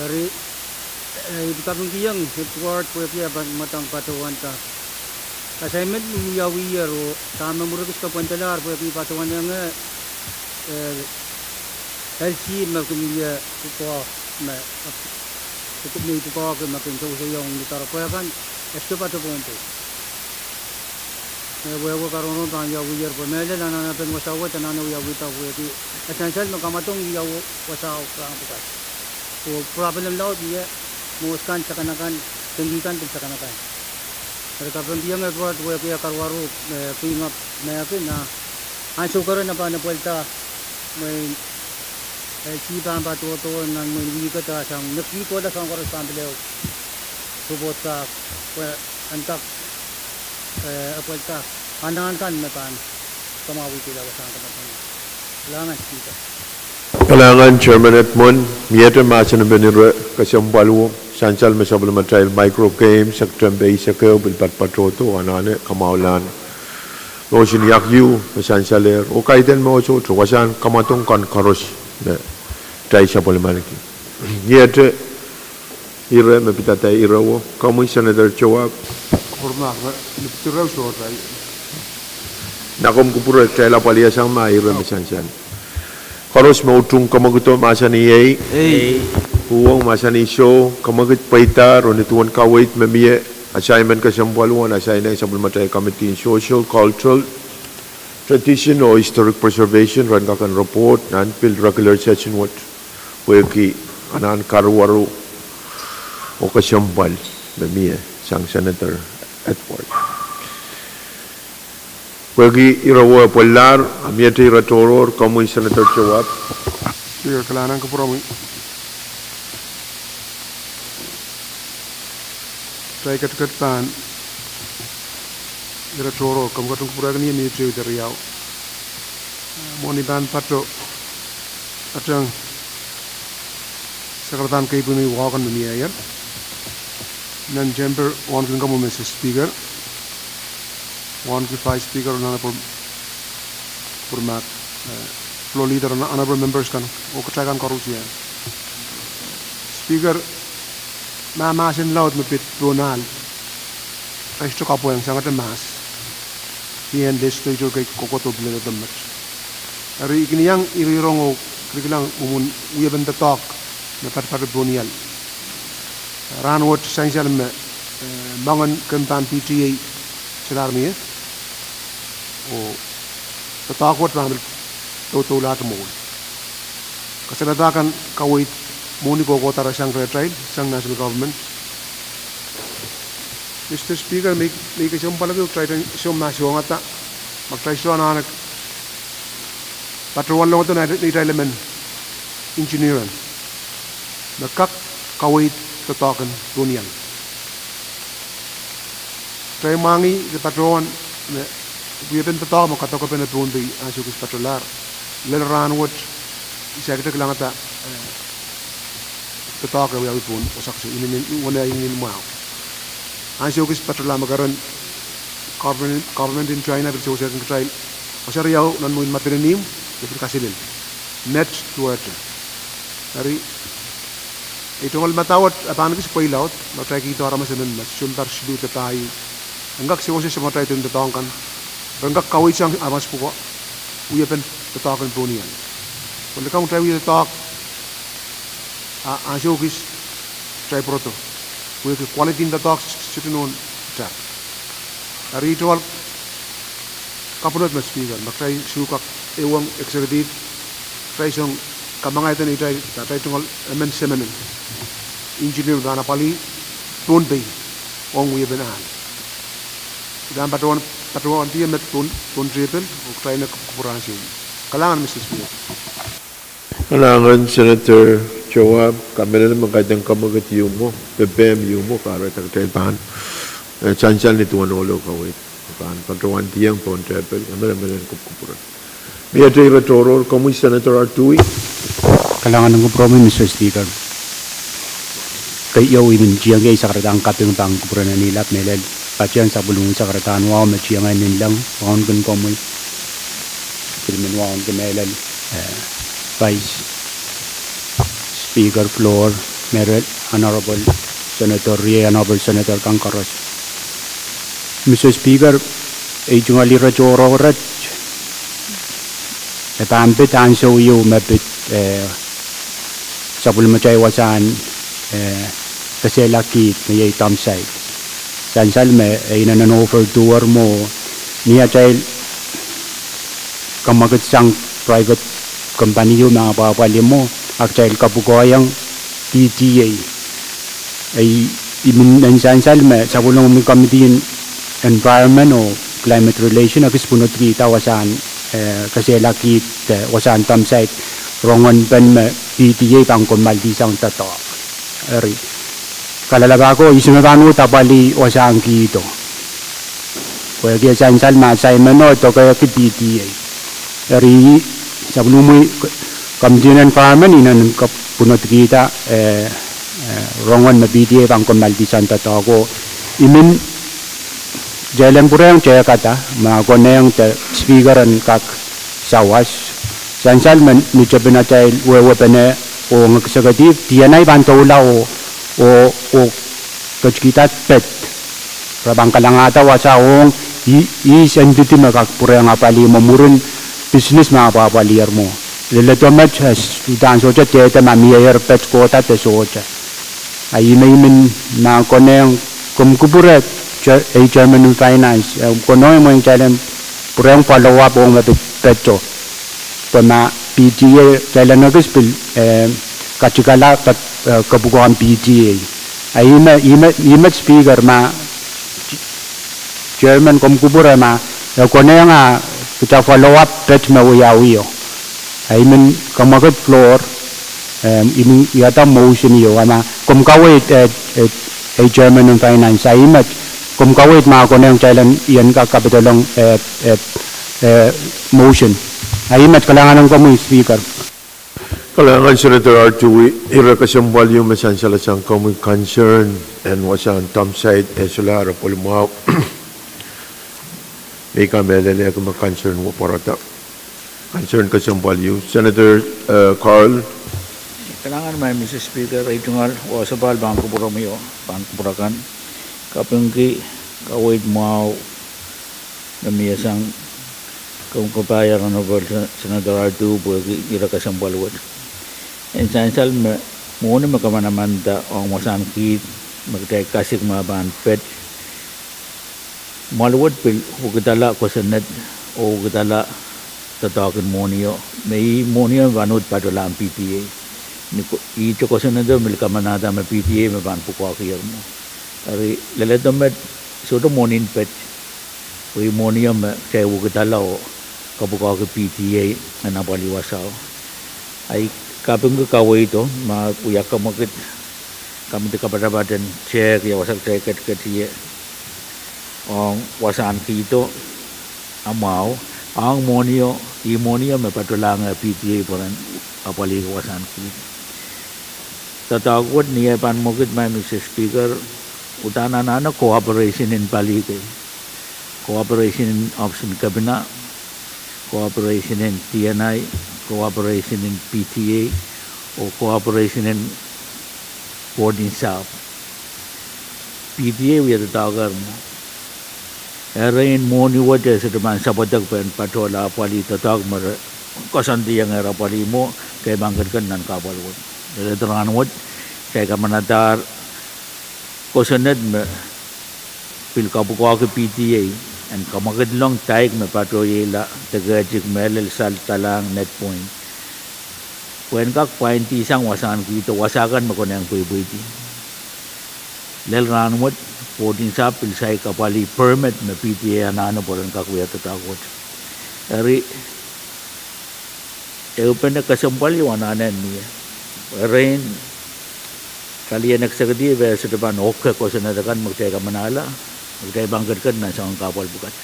Eri, eh, I kapingkihong Edward pwehki eh pahn mwadang patohwanda assignment me wiawiher oh dahme mwurin kis kapwandalahr pwehki patohwan ong, eh, L C me kin wia pwukoa me, me I pwukoahki me kin sewese ong ni doaropwe kan, e sohte patohwan Pohnpei. Me wehwe karongaron pahn wiawiher pwe mehlel anahnepen wasao wet anahne wiawihda pwehki e sansal me kamwadong wiawi wasao rahn pwukat. Oh problem laud ie, mwohs kan sakanakan, dengki kan pil sakanakan. Eri kaping Edward wehwehki karuwaru, eh, pwihn ahpw mehkih nan ansou keren e pahn epwelda mwein, eh, kihpampa tohto nan mwein wihkada sang, me kihkohla soahng koaros pahn pil ehu support ka, pwe en kak, eh, epwelda anahn kan me pahn kamwahwihkihla wasahn kamwakid. Kalahngan Speaker. Kalahngan Chairman Edmund, miehte mahsen en ire kesempwal wet, sansal me sapwellimatail micro games, September eisek ehu pil patohdo, anahne kamwahulahn motion iak ieu me sansalehr, oh kaidehn me sohte wasahn kamwadong kan koaros me kitail sapwellimaniki. Miehte ire me pidada ire wet, komwi Senator Joab. Kupwur mahk, me, me pid ire sohte. Nan komw kupwure kitail apwalihasang ma ire me sansal. Koaros me utung kamwakido mahsanih ei. Ei. Uhwong mahsanih soh, kamwakid pweida, re ni duwen kaweid me mie, assignment kesempwal wet, assign sapwellimatail Committee on Social, Cultural, Tradition oh Historic Preservation, ren kak en report nan pil regular session wet, pwehki anahn karuwaru oh kesempwal me mie sang Senator Edward. Pwehki ire wet pwellahr, a miehte ire tohrohr, komwi Senator Joab. Speaker, kalahngan kupwuromwi. Kitail ketiket pahn ire tohrohr, komw ketin kupwurehki ni mie teu de riau. Mwohn I pahn pato, patehng sakaradahn keipwin wahu kan me mie ier. Nan Chamber, wauneki komwi Mister Speaker, wauneki Vice Speaker, Honorable Purmak, eh, Floor Leader, Honorable Members kan, oh kitail kan koaros. Speaker, ma mahsen laud me pid pohn ahl, kitail sohte kapwaiada sang atail mahs, ien legislature kei kohkohdo pil leledo met. Eri I kin iang irihrong oh kilikilang mwomwen wiepen doadoahk me patopato pohn ial. Rahnwet sansal me, eh, moangen kempahn P T A solahr mie, oh doadoahk wet pahn pil doudoulahte mwowe. Kasalehda kan kaweid mwohni kohkohdo sang rehtail, sang national government. Mister Speaker, me, me I kesempwalki kitail en soh ma songada, ma kitail soh anahne patohwan longada neitail emen engineer en me kak kaweid doadoahk en pohn ial. Kitail mwahngih de patohwan me wiepen doadoahk me kadokepen Pohnpei ansou kis patohlahr, lel rahnwet, I saikinte kilangada, eh, doadoahk e wiawi pohn wasa kis, inenen, inenen mwahu. Ansou kis patohla me keren, government, government en China pil sewese kin kitail wasa riau nan mwein Madinenim, de pil kaselel. Net duwehte. Eri, ei tungoal madawet e pahn kis pweilaud, ma kitail kihdo aramas emen me sounpar siluh de pahieu en kak sewese samatail doadoahk kan, ren kak kaweid sang aramas pwuko wiepen doadoahk en pohn ial. Pwe likamw kitail wie doadoahk, a ansou kis kitail pwurodo, pwehki quality en doadoahk sohte nohn tar. Eri tungoal kapwunod me Speaker, ma kitail soh kak ehuong executive, kitail song kamangaiada neitail, atail tungoal emen semen engineer me pahn apwalih Pohnpei ong wiepen ahl. I pahn patohwan, patohwan dihme pohn, pohn tepel, oh kitail en kupwur ansou. Kalahngan Mister Speaker. Kalahngan Senator Joab, kamehlele me kaidehn kamwakid ieu mwo, pepehm ieu mwo, kahrehda kitail pahn, eh, sansal ni duwen ohlo kaweid, pahn patohwan dihme pohn tepel, kamehlele me kupwuren. Miehte ire tohrohr, komwi Senator Artui. Kalahngan en kupwuromwi Mister Speaker. Keieu I men tiengki ei sakaradahn kaping pahn kupwuren en ilap mehlel, patehng sapwellimomwi sakaradahn wahu me tiengei nanleng, wauneki komwi, pil men wauneki mehlel, eh, Vice Speaker Floor, mehlel Honorable Senator, riei Honorable Senator kan koaros. Mister Speaker, ei tungoal ire tohrohr wet, e pahn pid ansou ieu me pid, eh, sapwellimatail wasahn, eh, kesehlakihd me iei dump site. Sansal me e inenen overdo-er mwo, ni atail kamwakid sang private company ieu me apwahpwalih mwo, a kitail kapwukoaiong D T A. Ei, I men sansal me sapwellimomwi committee en Environment oh Climate Relation ekis pwunodkihda wasahn, eh, kesehla kihd, eh, wasahn dump site rongen pen me P T A pahn kommoaldihsang doadoahk. Eri, kalelapak ko, ihs me pahn uhd apwalih wasahn kihdo? Pwehki e sansal me assignment o dokehki P T A. Eri, sapwellimomwi, Committee on Environment inenen pwunodkihda, eh, eh, rongen me P T A pahn kommoaldihsang doadoahk ko. I men kitail en pwurehng tehkada, ma konehng de Speaker en kak sawas. Sansal me ni tepin atail wehwehpene ong executive, D N I pahn doula oh, oh, oh ketikihda ped. Re pahn kalangada wasa ong, i, ihs entity me kak pwurehng apwalih mwo mwurin business me apwapwalier mwo. Leledo met, eh, uhdahn sohte dehde ma miehier ped kohda de sohte. A ih me I men ma konehng komw kupwure, ei Chairman en Finance, eh, konehng mwein kitail en pwurehng follow up ong me pid, pedo. Pwe ma P T A kitail en ekis pil, eh, katikala, eh, kepwukoahn P T A. A ih me, ih me, ih me Speaker ma Chairman komw kupwure ma e konehng a kitail follow up ped me wiawio. A I men kamwakid floor, eh, I men wiahda motion ieu, a ma komw kaweid, eh, eh, ei Chairman en Finance, a I met komw kaweid ma konehng kitail en, I en kak kapidolong, eh, eh, eh, motion. A I met, kalahngan en komwi Speaker. Kalahngan Senator Artui, ire kesempwal ieu me sansalasang komwi concern en wasahn dump site e solahr pwehl mwahu. Me I kamehlele me concern wet pwarada. Concern kesempwal ieu. Senator, eh, Carl. Kalahngan maing Mister Speaker, ei tungoal wasapahl pahn kupwuromwi oh pahn kupwur akan. Kapingki kaweid mwahu me mie sang, komw kapai Honorable Senator Artui pwehki ire kesempwal wet. En sansal me mwohni me kamanamanada ong wasahn kihd me kitail kasik me pahn ped, mwoal wet pil wekidala kosonned oh wekidala doadoahk en mwohnio, me ih mwohnio me pahn uhd patohlahng P T A. Ni ko-, ihte kosonnedo me pil kamanahda me P T A me pahn pwukoahkier mwo. Eri leledo met, sohte mwohnin ped, pwe ih mwohnio me kitail wekidala oh kapwukoahki P T A en apwalih wasao. A I kapingki kaweid o ma wia kamwekid, kamidi kapatapat en tehk ia wasa kitail ketiket ie ong wasahn kihdo, a mwahu, ong mwohnio, ih mwohnio me patohlahng P T A pwehn apwalih wasahn kihd. Doadoahk wet ni eh pahn mwekid maing Mister Speaker, uhdahn anahne cooperation en pali kei. Cooperation en Ohpis en Kepina, cooperation en D N I, cooperation en P T A, oh cooperation en Board in Sahpw. P T A wia doadoahk ehr mwo. Erein mwohni wet e sohte pahn sapwedek pwehn patohla apwalih doadoahk me re koasoandiong eh apwalih mwo, kitail pahn ketiket nan kahpwal wet. Leledo rahn wet, kitail kamanadahr kosonned me pil kapwukoahki P T A en kamwekidlong daik me patohiela de kehtik mehlel sal dalahng Net Point, pwehn kak pwaindihsang wasahn kihdo wasa kan me konehng pweipweidi. Lel rahn wet, Board in Sahpw pil saik apwalih permit me P T A anahne pwe ren kak wia doadoahk wet. Eri ehupene kesempwal ieu anahne mie. Erein, kalien executive e sohte pahn oke kosonned akan me kitail kamanahla, me kitail pahn ketiket nan soangen kahpwal pwukat.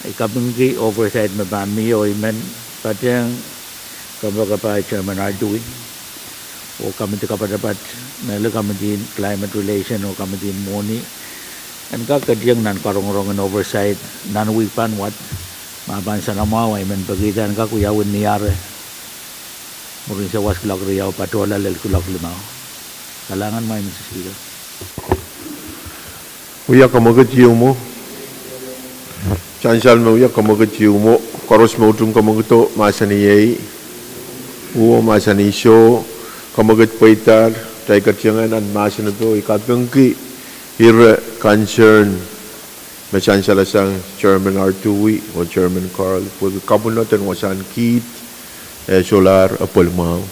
I kapingki oversight me pahn mie oh I men patehng kompoakepahi Chairman Artui oh kamidi kapatapat, mehlel kamidi en Climate Relation oh kamidi en Mwohni, en kak ketiong nan karongorongen oversight nan wihk pahn wad, ma pahn soanamwahu, I men pekihda en kak wiawi ni ahr, mwurin sawas kuloak riau patohla lel kuloak limau. Kalahngan maing Mister Speaker. Wia kamwekid ieu mwo? Sansal me wia kamwekid ieu mwo, koaros me utung kamwekido mahsanih ei, uo mahsanih soh, kamwekid pweidahr, kitail ketiong nan mahsen epe, I kapingki ire concern me sansalasang Chairman Artui oh Chairman Carl pwehki kapwunod en wasahn kihd e solahr pwehl mwahu.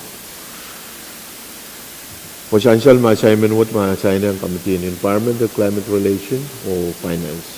Pwe sansal me assignment wet me assign-ehng kamidi en Environment, Climate Relation oh Finance.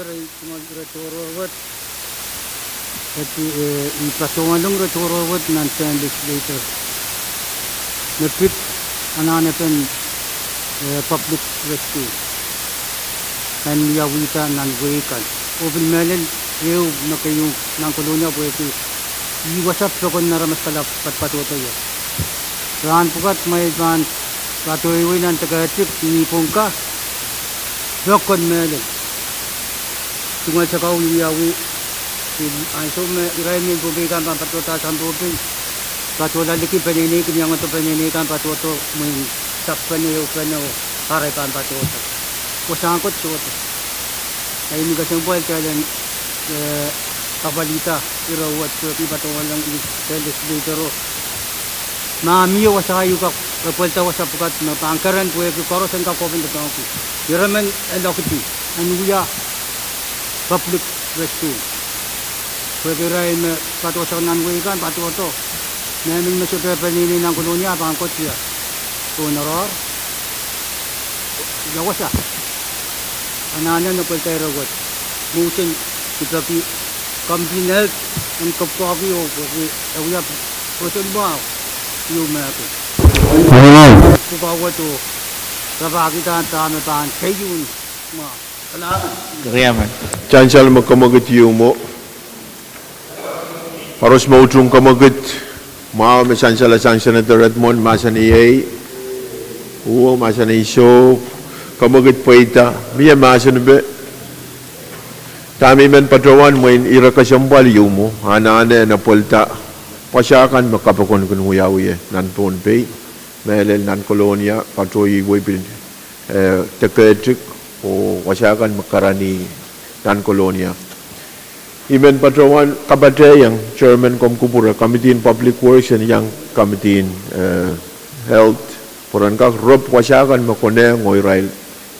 Speaker, ei tungoal ire tohrohr wet, e, I patohwan ire tohrohr wet nan state legislature me pid anahnepen, e, public restroom en wiawihda nan wehi kan. Oh pil mehlel, ehu me keieu nan Kolonia pwehki ih wasa pokon aramas kalap patohdo ie. Rahn pwukat ma I pahn patohwei nan deke etik ni pwong ka, pokon mehlel. Tungoal sakau wiawi, ansou me irail mehn Pohnpei kan pahn patohdo sang Pohnpei, patohla liki peneinei kin iangodo peneinei kan patohdo mwein sapwpene, ehupene oh arail pahn patohdo. Wasahn Koht sohte. Ahi, I men kesempwal kitail en, e, kapwalihda ire wet pwehki patohwan ire state legislature o. Ma mie wasa ieu kak epwelda wasa pwukat me pahn keren pwehki koaros en kak open doadoahngki. Ire men e lokidi en wia public restroom. Pwehki irail me patohsang nan wehi kan patohdo. Mehmen me sohte peneinei nan Kolonia pahn koasoia, oh noaroahr, ia wasa. Anahne epwelda ire wet. Motion I peki Committee en Health en kapwukoahki oh pwehki e wia pwoson mwahu ieu me ke pwukoa wet oh rapahkihda dahme pahn keieu mwahu. Kalahngan. Sansal me kemwekid ieu mwo. Koaros me utung kemwekid mwahu me sansal sang Senator Redmond, mahsanih ei. Uwo, mahsanih soh. Kemwekid pweida, mie mahsenipe. Dahme I men patohwan mwein ire kesempwal ieu mwo, anahne en epwelda wasa kan me kapokon kin wiawi ie nan Pohnpei, mehlel nan Kolonia, patohwei pil, e, deke etik, oh wasa kan me karanih nan Kolonia. I men patohwan kapatahieng chairman komw kupwure, Committee en Public Works en iang Committee en, e, Health, pwe ren kak rop wasa kan me konehng oh irail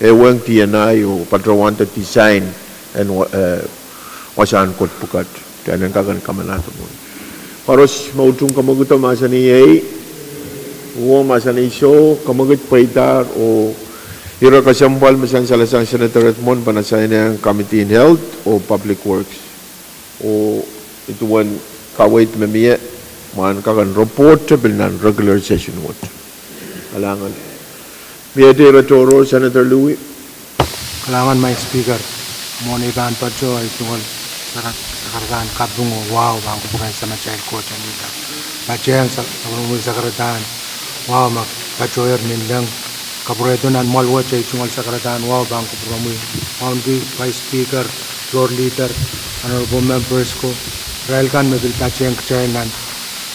ehuong D N I oh patohwanda design en wa-, e, wasahn Koht pwukat. Kitail en kak en kamanahda mwo. Koaros me utung kemwekido mahsanih ei. Uwo, mahsanih soh. Kemwekid pweidahr oh ire kesempwal me sansal sang Senator Redmond pahn assign-ehng Committee en Health oh Public Works. Oh ih duwen kaweid me mie, mwein kak en report pil nan regular session wet. Kalahngan. Miehte ire tohrohr, Senator Louie. Kalahngan, Maing Speaker. Mwohn ei pahn patoh, I tungoal sakaradahn kaping oh wahu pahn kupwuren Samatail Koht en Ida. Patehng sapwellimomwi sakaradahn wahu me patohier nin leng. Kapwurehdo nan mwoahl wet, I tungoal sakaradahn wahu pahn kupwuromwi, Wauneki, Vice Speaker, Floor Leader, Honorable Members ko, irail kan me pil patehng kitail nan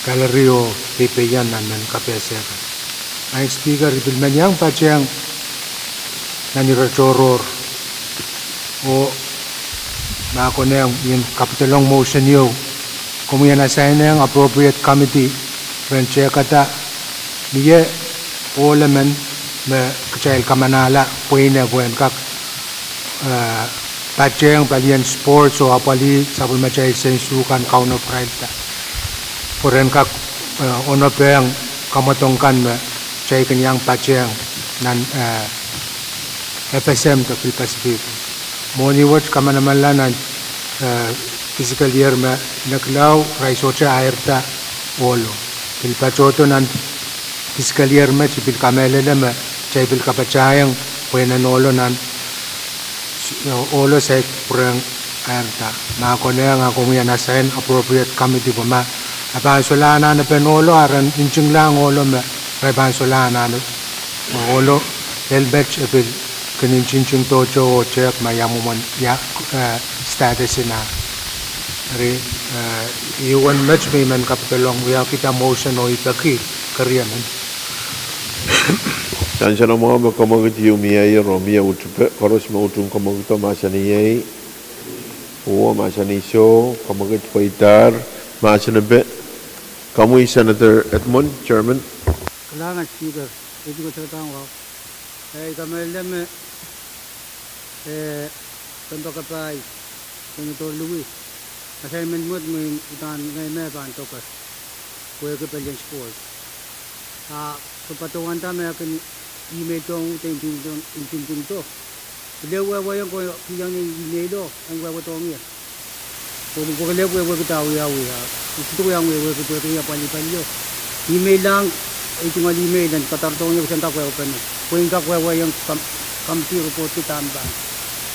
gallery oh peipeien nan mehn kapehse kan. Maing Speaker, I pil men iang patehng nan ire tohrohr, oh ma konehng I en kapidolong motion ieu, komwi en assign-ehng appropriate committee ren tehkada mie ohl emen me kitail kamanahla pweine pwe en kak, e, patehng palien sports oh apwalih sapwellimatail sensukan kaunop irailda, pwe ren kak, e, onopehng kamwadong kan me kitail kin iang patehng nan, e, F S M de pil Pacific. Mwohni wet kamanamanla nan, e, fiscal year me nekilau irail sohte airda ohlo. Pil patohdo nan fiscal year me, I pil kamehlele me kitail pil kapatahieng pweinen ohlo nan, e, ohlo saik pwurehng airda. Ma konehng a komwi en assign appropriate committee pwe ma e pahn solahr anahnepen ohlo, a ren ntinglahng ohlo me irail pahn solahr anahne ohlo, lel met e pil kin ntinting tohto oh tehk ma ia mwomwen ia, e, status en ah Eri, eh, I uwen met me I men kapidelong wiahkihda motion oh I peki, keriemen. Sansal mwahu me kamwekid ieu mie aier oh mie utupe, koaros me utung kamwekido mahsanih iei, uwo mahsanih soh, kamwekid pweidahr, mahsanih pwe. Komwi Senator Edmund, Chairman. Kalahngan Speaker, eh, I kamehlele me, eh, Kempoakepahi, Senator Louis, assignment wet me udahn ngehi me pahn doke, pwehki pelien sports. A, soh, patohwanda me e kin email dohng uhde, I ntingdi, pil wehwehki kihong ie email o, en wehwehdohng ie. Pwe, pwe kelehpw wehwehki da wiawi, I sohte wiawi wehwehki pwehki apwalih palio. Email lang, e tungoal email en kadarodohng ie pwe sen kak wehwehpene. Pwe I kak wehwehki committee report ki dahme pahn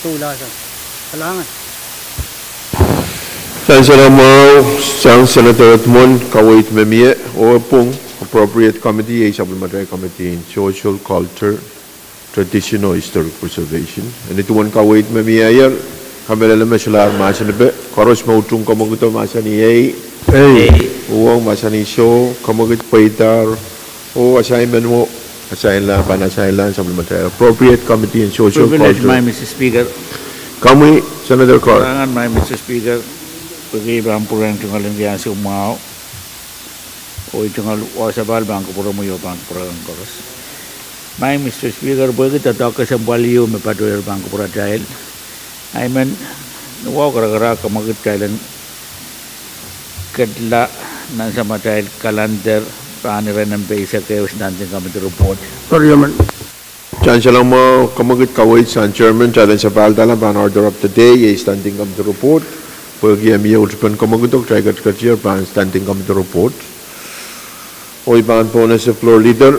doulahsang. Kalahngan. Sansal mwahu sang Senator Edmund, kaweid me mie, oh e pwung appropriate committee, iei sapwellimatail Committee on Social, Culture, Traditional, Historic Preservation. Eri duwen kaweid me mie aier, kamehlele me solahr mahsanih pwe, koaros me utung kamwekido mahsanih iei, uwo mahsanih soh, kamwekid pweidahr, oh assignment wet, assign-la, pahn assign-la sapwellimatail appropriate Committee on Social, Culture. Komwi Senator Carr. Kalahngan, Mister Speaker, pwehki I pahn pwurehng tungoal en wia soumwahu, oh I tungoal wasapahl pahn kupwuromwi oh pahn kupwuren koaros. Mister Speaker, pwehki doadoahk kesempwal ieu me patohwanohr pahn kupwuratail, I men wahu karakara kamwekid kitail en kedla nan samatail calendar pahn ire nempe eisek ehu Standing Committee report. Sansal mwahu, kamwekid kaweid sang Chairman, kitail en sapahl dahla pahn order of the day, iei Standing Committee report. Pwehki e mie utupen kamwekido, kitail ketiketier pahn Standing Committee report. Oh I pahn pohnese Floor Leader.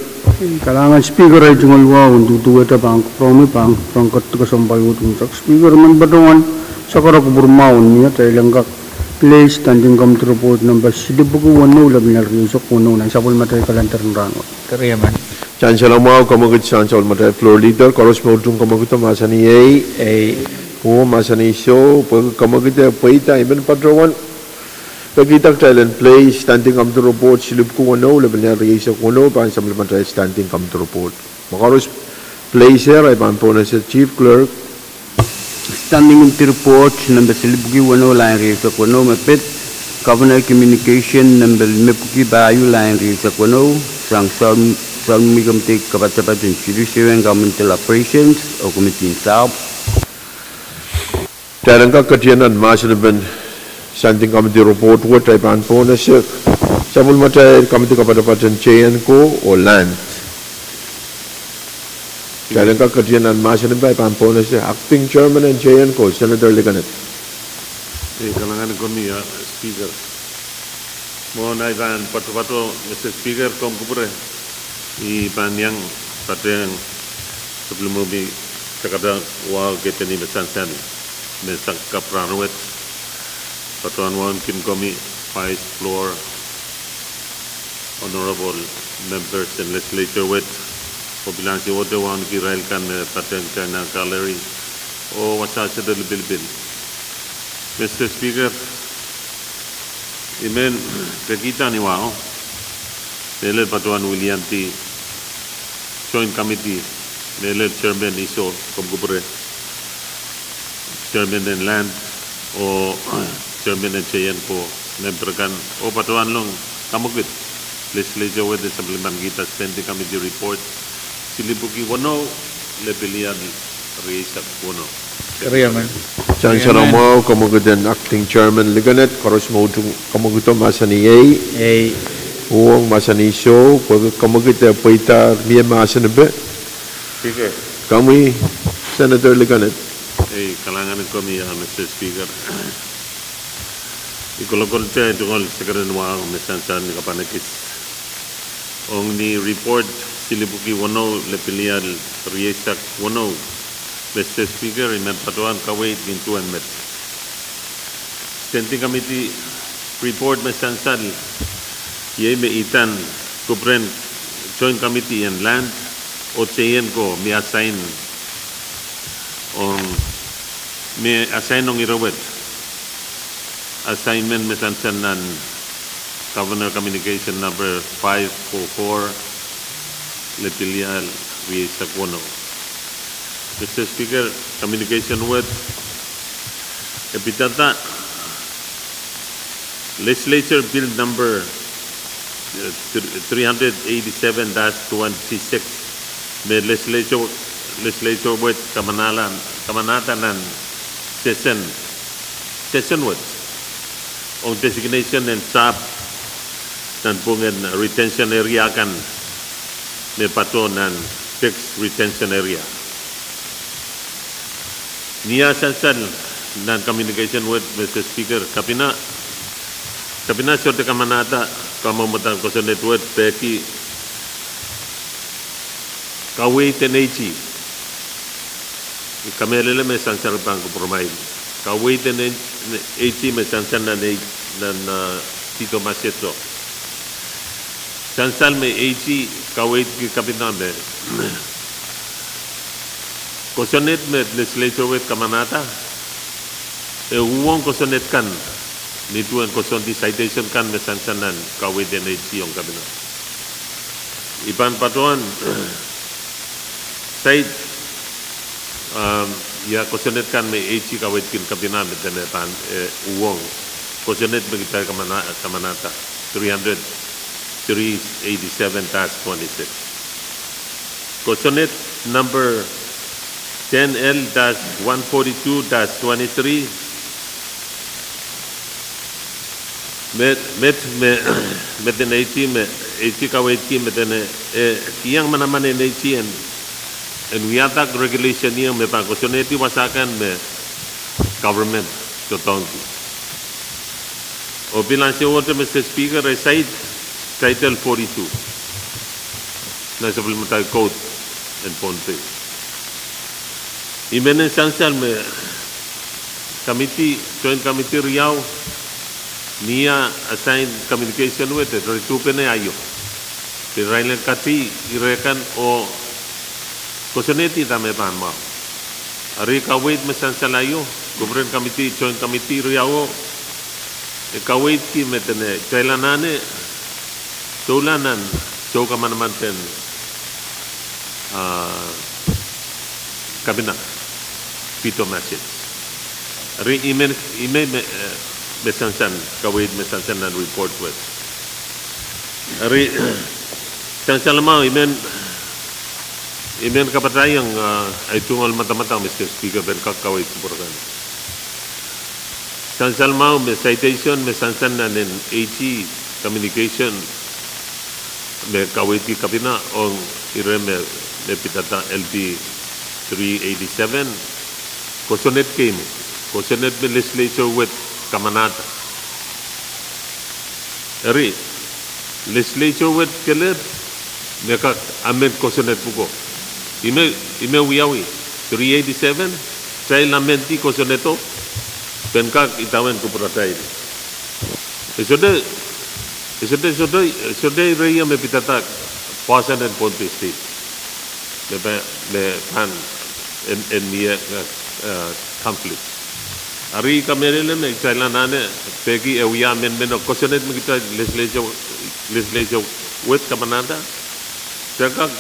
Kalahngan Speaker, I tungoal wahu en duduwehte pahn kupwuromwi, pahn kupwuren ketikesempwal wet unsek. Speaker, I men patohwan sakara kupwur mwahu en mie, kitail en kak place Standing Committee report nempe silipwki weneu lepin riau eisek weneu nan sapwellimatail calendar en rahnwet. Sansal mwahu, kamwekid sang sapwellimatail Floor Leader, koaros me utung kamwekido mahsanih iei, uwo mahsanih soh, pwehki kamwekido pweida, I men patohwan pekihda kitail en place Standing Committee report silipwki weneu lepin riau eisek weneu pahn sapwellimatail Standing Committee report. Ma koaros place-er, I pahn pohnese Chief Clerk. Standing Committee report nempe silipwki weneu, lain riau eisek weneu me pid, Governor communication nempe limepwiki pahieu, lain riau eisek weneu, sang Soun-, Sounmwi Committee kapatapat en Judiciary and Governmental Operations oh Committee en Sahpw. Kitail en kak ketier nan mahsen en Standing Committee report wet, I pahn pohnese sapwellimatail Committee kapatapat en J N ko oh Land. Kitail en kak ketier nan mahsen en, I pahn pohnese Acting Chairman en J N ko, Senator Likened. Eh, kalahngan en komwi, ah, Speaker. Mwohn ahi pahn patopato, Mister Speaker, komw kupwure, I pahn iang patehng sapwellimomwi sakada wahu kepeni me sansal me sang kapw rahnwet. Patohwan wauneki komwi, Vice, Floor, Honorable Members en Legislature wet, oh pil ansowohte wauneki irail kan me patehng kitail nan gallery, oh wasa sehse lipilipil. Mister Speaker, I men pekihda ni wahu, mehlel patohwan wiliandi Joint Committee, mehlel Chairman Iso, komw kupwure, Chairman en Land, oh Chairman en J N ko, member kan, oh patohwan long kamwekid Legislature wet en sapwellimanikihda Standing Committee report silipwki weneu, lepin riau eisek weneu. Sansal mwahu, kamwekid en Acting Chairman Likened, koaros me utung kamwekido mahsanih iei, uwong mahsanih soh, pwehki kamwekid e pweida mie mahsen en pwe. Komwi, Senator Likened. Eh, kalahngan en komwi, ah, Mister Speaker. I kolokolte tungoal sekeren wahu me sansal ni kapahn ekis ong ni report silipwki weneu, lepin riau eisek weneu. Mister Speaker, I men patohwan kaweid nin duwen met. Standing Committee report me sansal iei me idahn kupwuren Joint Committee en Land oh J N ko me assign ong, me assign ong ire wet. Assignment me sansal nan Governor Communication number five four four, lipilihal rieisek weneu. Mister Speaker, communication wet e pidada Legislature Bill number, eh, th-, three hundred eighty-seven dash twenty-six, me legislature, legislature wet kamanahla, kamanahda nan session, session wet ong designation en sahpw nan pwungen retention area kan me patoh nan Dix retention area. Ni ah sansal nan communication wet, Mister Speaker, Kabina, Kabina sohte kamanahda kamwomwdahn kosonned wet pwehki kaweid en AG. I kamehlele me sansal pahn kupwuramail. Kaweid en AG me sansal nan, nan, ah, Veto Masets. Sansal me AG kaweidki Kabina me kosonned me legislature wet kamanahda, e uhwong kosonned kan, ni duwen koasoandi citation kan me sansal nan kaweid en AG ong Kabina. I pahn patohwan saik, um, ia kosonned kan me AG kaweidkin Kabina me dene pahn, eh, uhwong kosonned me kitail kamana-, kamanahda, three hundred, three eighty-seven dash twenty-six. Kosonned number ten L dash one forty-two dash twenty-three. Met, met, me, met en AG, me AG kaweidki me dene, eh, kihong manaman en AG en, en wiahda regulation ieu me pahn kosonnedi wasa kan me government doadoahngki. Oh pil ansowohte, Mister Speaker, e cite Title forty-two nan sapwellimatail Code en Pohnpei. I men en sansal me committee, joint committee riau, ni ah assign communication wet, re tuhpene aio. Pil irail en kadi ire kan oh kosonnedi dahme pahn mwahu. Eri kaweid me sansal aio, kupwuren committee, joint committee riauo, e kaweidki me dene kitail anahne sohla nan soukamanaman en, ah, Kabina, Veto Masets. Eri i men, i men me, eh, me sansal, kaweid me sansal nan report wet. Eri sansal mwahu, i men, i men kapatahiong, ah, ahi tungoal madamadau, Mister Speaker, pwe en kak kaweid kupwur kan. Sansal mwahu me citation me sansal nan en AG communication me kaweidki Kabina ong ire me, me pidada LB three eighty-seven, kosonned kei me, kosonned me legislature wet kamanahda. Eri, legislature wet kelehpw me kak amend kosonned pwuko. I men, i men wiawi, three eighty-seven, kitail amend kosonnedo, pwe en kak idawehn kupwuratail. E sohte, e sohte, sohte, sohte ire me pidada poahsoan en Pohnpei State me pahn, me pahn en, en mie, eh, eh, conflict. Eri i kamehlele me kitail anahne peki e wia amendment oh kosonned me kitail legislature, legislature wet kamanahda. Kitail kak,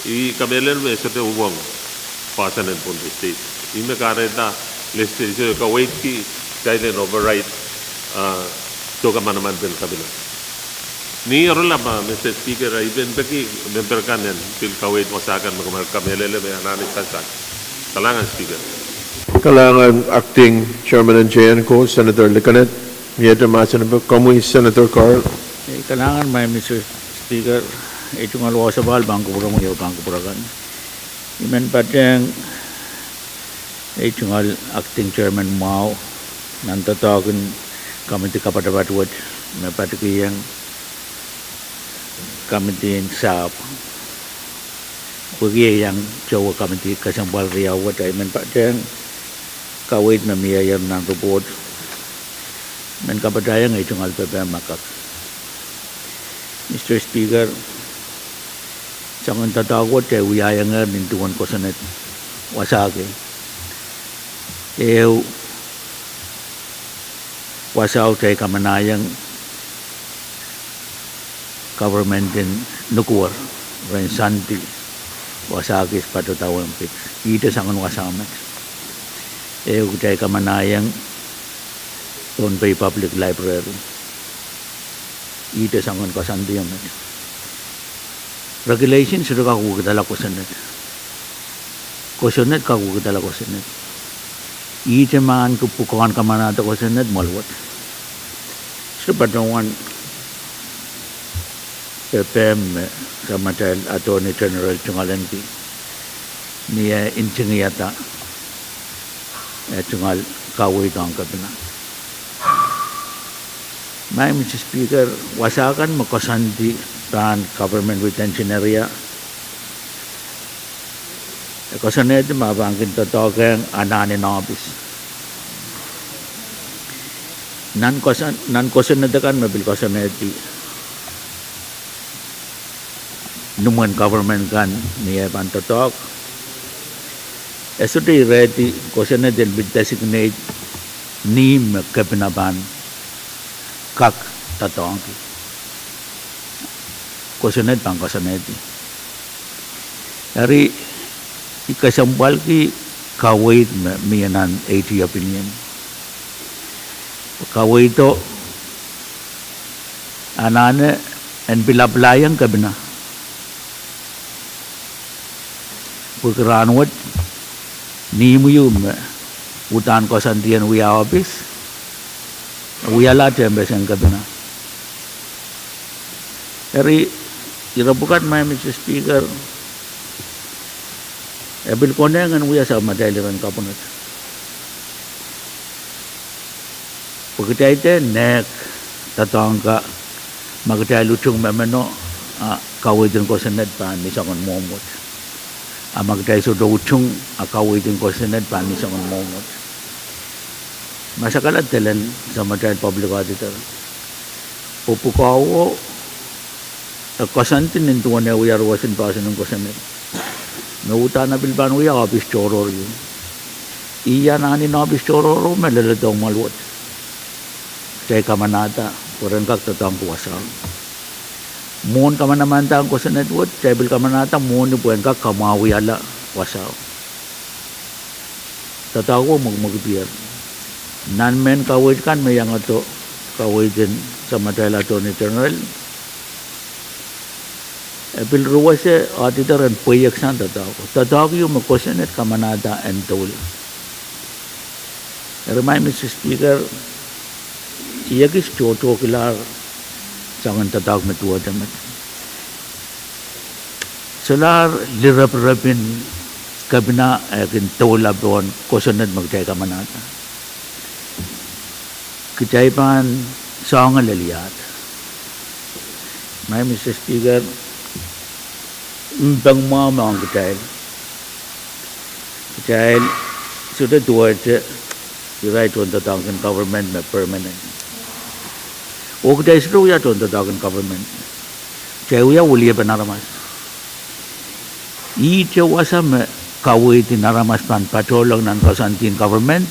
i kamehlele me sohte uhwong poahsoan en Pohnpei State. Ih me kahrehda legislature kaweidki kitail en override, ah, soukamanaman en Kabina. Ni oaralap, Mister Speaker, I men peki member kan en pil kaweid wasa kan me kumwail kamehlele me anahne sansal. Kalahngan Speaker. Kalahngan Acting Chairman en J N ko, Senator Likinet. Miehte mahsen pwe komwi Senator Carl. Eh, kalahngan maing Mister Speaker, ei tungoal wasapahl pahn kupwuromwi oh pahn kupwur akan. I men patehng ei tungoal Acting Chairman mwahu nan doadoahk en committee kapatapat wet me patikihong committee en sahpw, pwehki e iang towe committee kesempwal riau wet, I men patehng kaweid me mie nan report, men kapatahiong ei tungoal pepehm me kak. Mister Speaker, soangen doadoahk wet e wiahiong nin duwen kosonned wasa kei. Ehu, Wasao kitail kamanahieng government en nukuwer, ren sandi wasa kis patohda Olympics. Ihte soangen wasa met. Eh, kitail kamanahieng Pohnpei Public Library. Ihte soangen koasoandi met. Regulation sohte kak wekidala kosonned. Kosonned kak wekidala kosonned. Ihte ma ahneki pwukoahn kamanahda kosonned mwoalwet. Sohte patohwan pepehm me samatail Attorney General tungoal ahneki ni eh ntingihada eh tungoal kaweid ong kepina. Madam Speaker, wasa kan me koasoandi pahn government retention area, e koasoanehdi ma pahn kin doadoahk ong anahn en ohpis. Nan koasoan, nan kosonned akan me pil koasoanehdi ni mwomwen government kan ni eh pahn doadoahk, e sohte irehdi kosonned en pil designate ni me kepina pahn kak doadoahngki. Kosonned pahn koasoanehdi. Eri, I kesempwalki kaweid me mie nan AG opinion. Kaweido anahne en pil apply ong kepina. Pwehki rahnwet, ni mwiu me uhdahn koasoandi en wia ohpis, wiahla tehnpas en kepina. Eri, ire pwukat, Madam Speaker, e pil konehng en wia samatail iren kapwunod. Pwe kitail de nehk doadoahk ka, ma kitail utung mehmeno, a kaweid en kosonned pahn ni soangen mwomw wet. A ma kitail sohte utung, a kaweid en kosonned pahn ni soangen mwomw wet. Masakala delen samatail public auditor, pwe pwukoa wo e koasoandi nin duwen eh wia ruwesin poahsoan en kosonned me uhdahn e pil pahn wia ohpis tohrohr ieu. Ih anahn en ohpis tohrohr me leledohng mwoalwet. Kitail kamanahda pwe ren kak doadoahngki wasao. Mwohn kamanamandan kosonned wet, kitail pil kamanahda mwohni pwe en kak kamwahuiala wasao. Doadoahk wo mwekimwekidier. Nan mehn kaweid kan me iangahdo kaweid en samatail Attorney General, e pil ruwese auditor en pweieksang doadoahk. Doadoahk ieu me kosonned kamanahda en doula. Eri Madam Speaker, I ekis tohtohkilahr soangen doadoahk me duwehte met. Solahr liraparapin kepina e kin doula pohn kosonned me kitail kamanahda, kitail pahn soangen lel iahd. Madam Speaker, mpeng mwahu me ong kitail. Kitail sohte duwehte irail tohndoadoahk en government me permanent. Oh kitail sohte wia tohndoadoahk en government. Kitail wia weliepen aramas. Ihte wasa me kaweid en aramas pahn patohlong nan koasoandi en government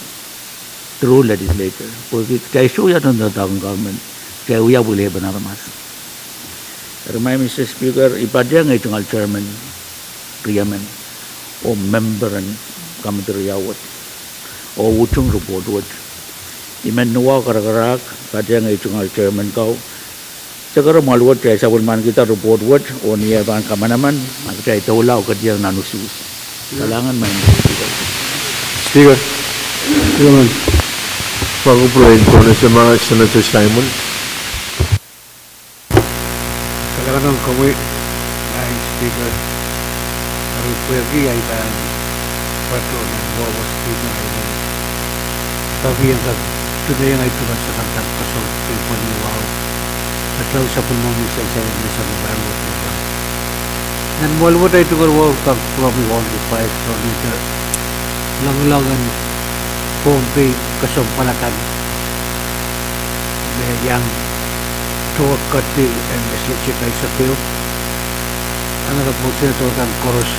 through legislature. Pwehki kitail sohte wia tohndoadoahk en government. Kitail wia weliepen aramas. Eri Madam Speaker, I patehng ei tungoal chairman riemen oh memper en committee riau wet oh utung report wet. I men nuwahu karakarahk patehng ei tungoal chairman kau, sekere mwoalwet kitail sapwellimanikihda report wet oh ni eh pahn kamanaman, a kitail doula oh ketieng nan usuhs. Kalahngan Madam Speaker. Speaker. Chairman. Pahn kupwuren Senator Simon. Kalahngan ong komwi, Madam Speaker. Eri pwehki ahi pahn patohdo nan wawa Speaker, I men pahn kak tungoiong ahi tungoal sakarada koasoandi pwehn wahu. Atail sapwellime sansal me sang rahnwet. Nan mwoalwet ahi tungoal wahu kan, pwehki wauneki paip soangen loangoalong en Pohnpei kesempwal akan me iang tohn kati en legislature kan, I sapeu anahne pwoson tohn kan koaros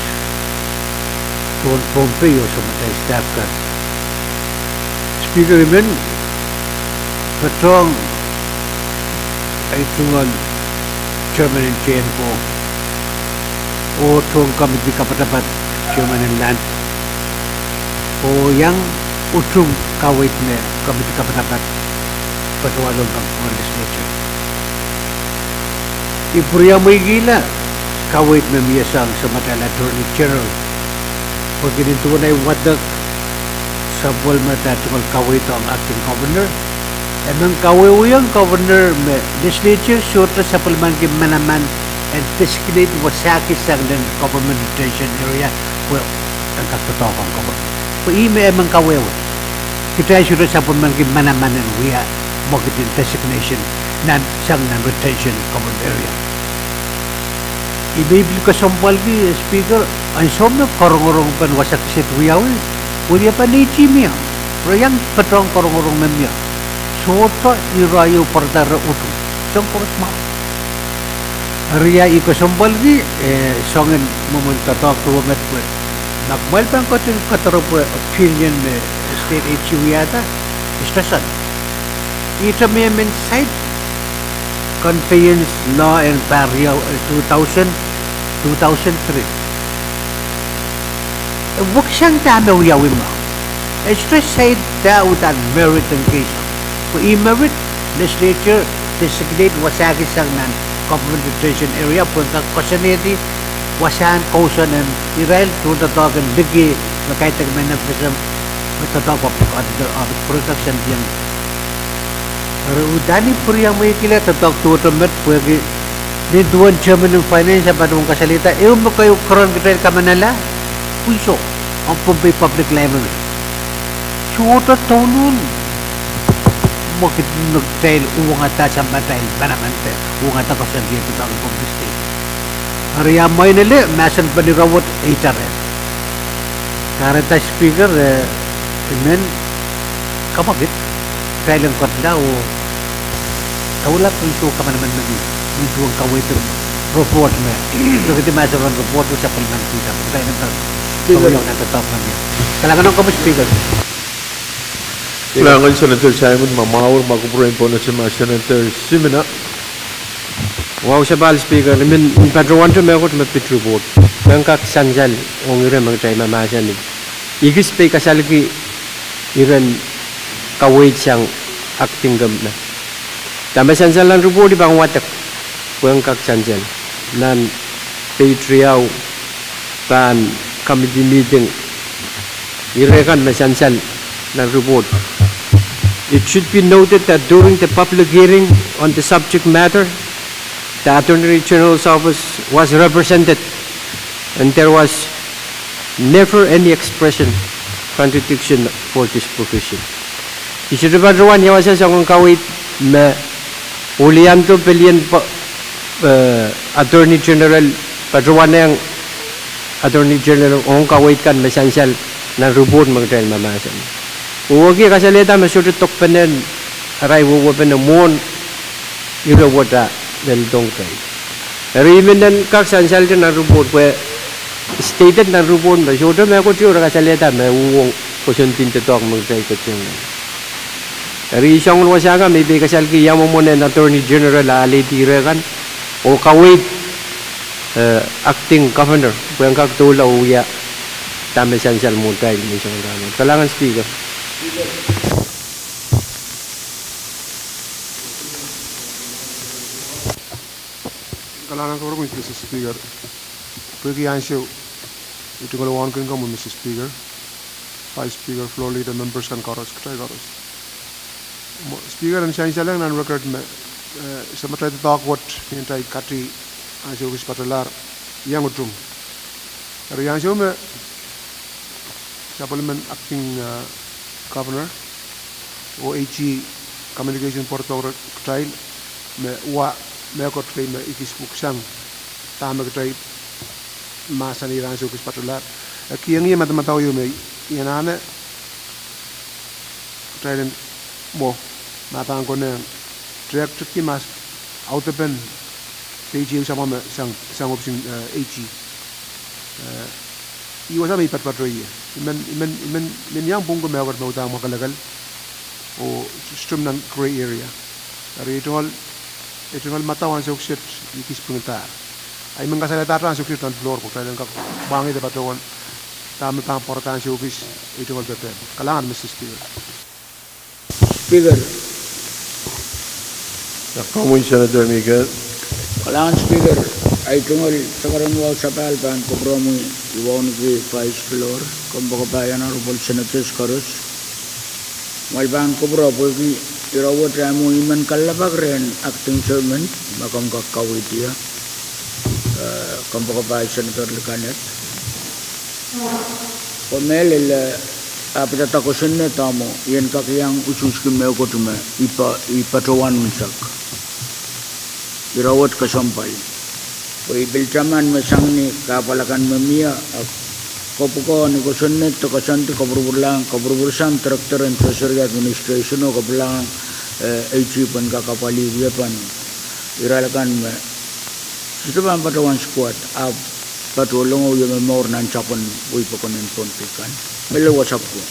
pohn Pohnpei oh samatail staff kan. Speaker, I men Patohng, eh, tungoal chairman en J N C O, oh tohn komiti kapatapat, chairman en land, oh iang utung kaweid me komiti kapatapat patohwalohng legislature. I pwuriamweikihla kaweid me mie sang samatail Attorney General. Pwehki nin duwen ei wadek sapwellime tungoal kaweid ong acting governor, e men kawehwehiong governor me legislature sohte sapwellimaniki manaman en designate wasahki sang nan government retention area pwe en kak doadoahk ong government. Pwe ih me e men kawehwe. Kitail sohte sapwellimaniki manaman en wia mwekid en designation nan, sang nan retention government area. I pil kesempwalki, eh, Speaker, ansou me korongorong pen wasa kiset wiawi, oh iei pahn neiti mie, re iang patohng korongorong me mie. Sohte irail pwarada re utung. Soang koaros mwahu. Eri ia I kesempwalki, eh, soangen mwomwen doadoahk duwe met pwe ma kumwail pahn ketin kadarepwe opinion me state AG wiahda, I sohte sani. Ihte me I men cite conveyance law en pahr riau, eh, two thousand, two thousand three. E weksang dahme wiawi mwo. E sohte cite dah uhdahn merit en case. Pwe ih merit, legislature designate wasahki sang nan government retention area pwe en kak koasoanehdi wasahn kousoan en irail tohndoadoahk en liki me kaidehk me N F S M, me doadoahk public auditor, audit production dieng. Eri uhdahn I pwuriamweikihla doadoahk duwehte met pwehki nin duwen chairman en finance e patohwan kasalehda ehu me keieu keren kitail kamanala, pwe soh, ong Pohnpei Public Library. Sohte douluhl mwekid me kitail uhwongada samatail manaman de uhwongada koasoandi en doadoahk en Pohnpei State. Eri ia mwein ele mahsen pen ire wet e itarehn. Kahrehda Speaker, eh, I men kamwakid, kitail en ketila oh doula pwe soh kamanaman me mie, nin duwen kaweid en report me, pwehki mahsen pen report me sapwellimanikihda, kitail en kak, Speaker, kawehwe nan doadoahk me mie. Kalahngan ong komwi Speaker. Kalahngan Senator Simon, ma mwahur, ma kupwuren pohnese ma Senator Simina. Wahu sapahl Speaker, I men patohwante mehkot me pid report pwe en kak sansal ong ire me kitail mamahsanih. I kis pei kasalki iren kaweid sang acting governor. Dahme sansal nan report I pahn wadek pwe en kak sansal nan page riau pahn committee meeting. Ire kan me sansal nan report. It should be noted that during the public hearing on the subject matter, the Attorney General's office was represented and there was never any expression contradiction for this provision. I sohte patohwan iawasa soangen kaweid me Ulianto Pelion, eh, Attorney General, patohwanehng Attorney General ong kaweid kan me sansal nan report me kitail mamahsanih. Oh wehwehki e kasalehda me sohte dokpenen arail wehwehpene mwohn ire wet a lel dohng kitail. Eri I men kak sansalte nan report pwe stated nan report me sohte mehkot ieu re kasalehda me uhwong kosonned en doadoahk me kitail ketin. Eri I soangen wasa kan me I pei kasalki ia mwomwen en Attorney General a alehdi ire kan oh kaweid, eh, acting governor pwe en kak doula oh wia dahme sansal mwohtail me I soangen rahnwet. Kalahngan Speaker. Kalahngan kupwuromwi Mister Speaker. Pwehki ansou, I tungoal wauneki komwi Mister Speaker, Vice Speaker, Floor Leader, members kan koaros, kitail koaros. Mwo, Speaker, en sansalehng nan record me, eh, samatail doadoahk wet ni atail kati ansou kis patohlahr iang utung. Eri ansou me sapwellimen acting, eh, governor oh AG communication pwarodohng rehn kitail me wa mehkot kei me I kis pwuksang dahme kitail mahsanih ansou kis patohlahr. E kiheng ie madamadau ieu me I anahne kitail en mwo, ma pahn konehng, tehk tepki ma audepen page ehu samwa me sang, sang ohpis en, eh, AG. Eh, ih wasa me I patopato ie. I men, I men, I men, I men iang pwungki mehkot me uhdahn mwakelekel. oh sohte nan grey area. Eri e tungoal, e tungoal madau ansou kiset I kis pwungdahr. I men kasalehda ansou kiset nan floor pwe kitail en kak mwahngih de patohwan dahme pahn pwarada ansou kis. I tungoal pepehm. Kalahngan, Mister Speaker. Speaker. Komwi Senator Michael. Kalahngan Speaker, I tungoal sakaradahn wahu sapahl pahn kupwuromwi, I wauneki Vice Speaker, kompoakepahi Honorable Senators koaros. Kumwail pahn kupwure pwehki ire wet e mwo I men kalelapak rehn Acting Chairman me komw kak kaweid ie, eh, kompoakepahi Senator Likaneth. Pwe mehlel, eh, ahpw dahda kosonned ahmw, I en kak iang usuhski mehkot me I pa, I patohwan unsek. Ire wet kesempwal. Pwe I pil taman me sang ni kahpwal akan me mie, eh, kopwukoa ni kosonned de koasoandi, kopwurupwurlahng, kopwurupwursang Director en Treasury Administration oh kopwurlahng, eh, AG pwe en kak apwalih wiepen irail akan me sohte pahn patohwan squat, ahpw patohlong oh wie momour nan sapwen wehi pokon en Pohnpei kan. Mehlel wasapwko.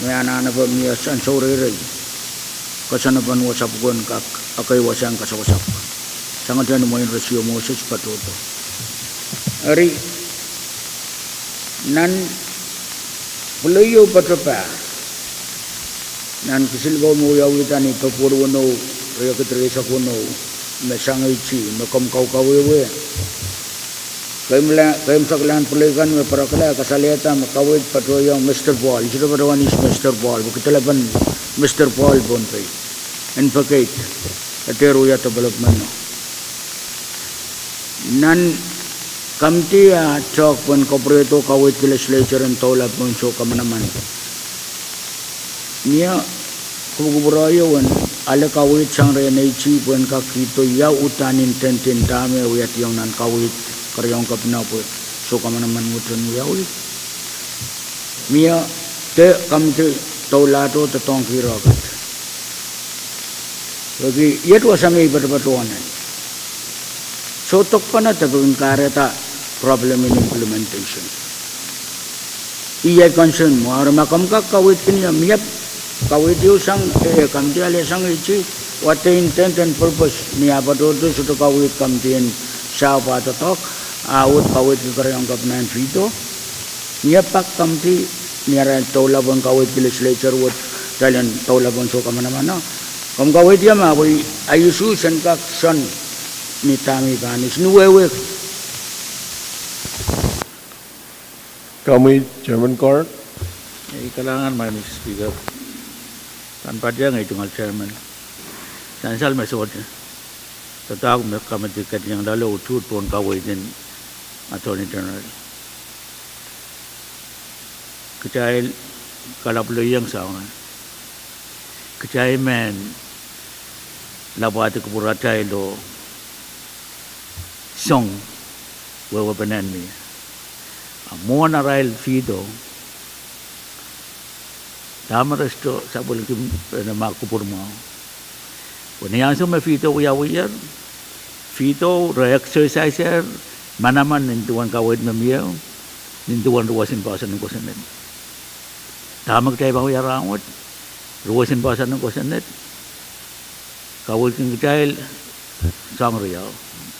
Me anahnepe mie ansou reirei. Koasoanepen wasapwko en kak, ekei wasahn kasawasapw. Sangete ni mwein Resio Moses patohdo. Eri, nan pwulei ieu patopahr, nan kisinlikou me wiawihda ni Pwehpwuel weneu, riekid rieisek weneu, me sang AG, me komw kaukawehwe. Keimwseklahn pwulei kan me pwarala kasalehda me kaweid patohiong Mister Paul, I sohte patohwan ihs Mister Paul, pwe kitail pen Mister Paul Pohnpei, en vacate, e dehr wia development o. Nan komiti ah talk pwehn kapwurehdo kaweidki legislature en doula pohn soh kamanaman. Mie kupwukupwure ieu en ale kaweid sang rehn AG pwehn kak kihdo ia uhdahn intendin dahme wiahdiong nan kaweid kereiohng kepina pwe soh kamanaman wet en wiawi. Mie de komiti doulahdo doadoahngki ire kat. Pwehki iet wasa me I patopatohwan nan soh dokpene de pil kin kahrehda problem in implementation. Iei concern mwo, eri ma komw kak kaweidki ie, mie kaweid ieu sang, eh, komiti ale sang AG, what they intend and purpose, ni ah patohdo sohte kaweid komiti en sahpw ah doadoahk, ah wet kaweidki kereiohng kepina en veto. Mie pak komiti, ni arail doula pwehn kaweidki legislature wet, kitail en doula pohn soh kamanaman o. Komw kaweid ie ma pwe ahi usuhs en kak sohn ni dahme I pahn ihs ni wehwehki. Komwi, Chairman Court. Eh, kalahngan, Madam Speaker. Pahn patehng ei tungoal Chairman. Sansal me sohte doadoahk me komiti ketikihong loale utuht pohn kaweid en Attorney General. Kitail kalapwleiong soangen. Kitail men lapwahdi kupwuratail oh song wehwehpene me mwohn arail veto, dahme re sohte sapwellimpene ma kupwur mwahu. Pwe ni ansou me veto wiawiher, veto re exercise-er manaman nin duwen kaweid me mie, nin duwen ruwesin poahsoan en kosonned. Dahme kitail pahn wia rahnwet, ruwesin poahsoan en kosonned kaweidki kitail soahng riau.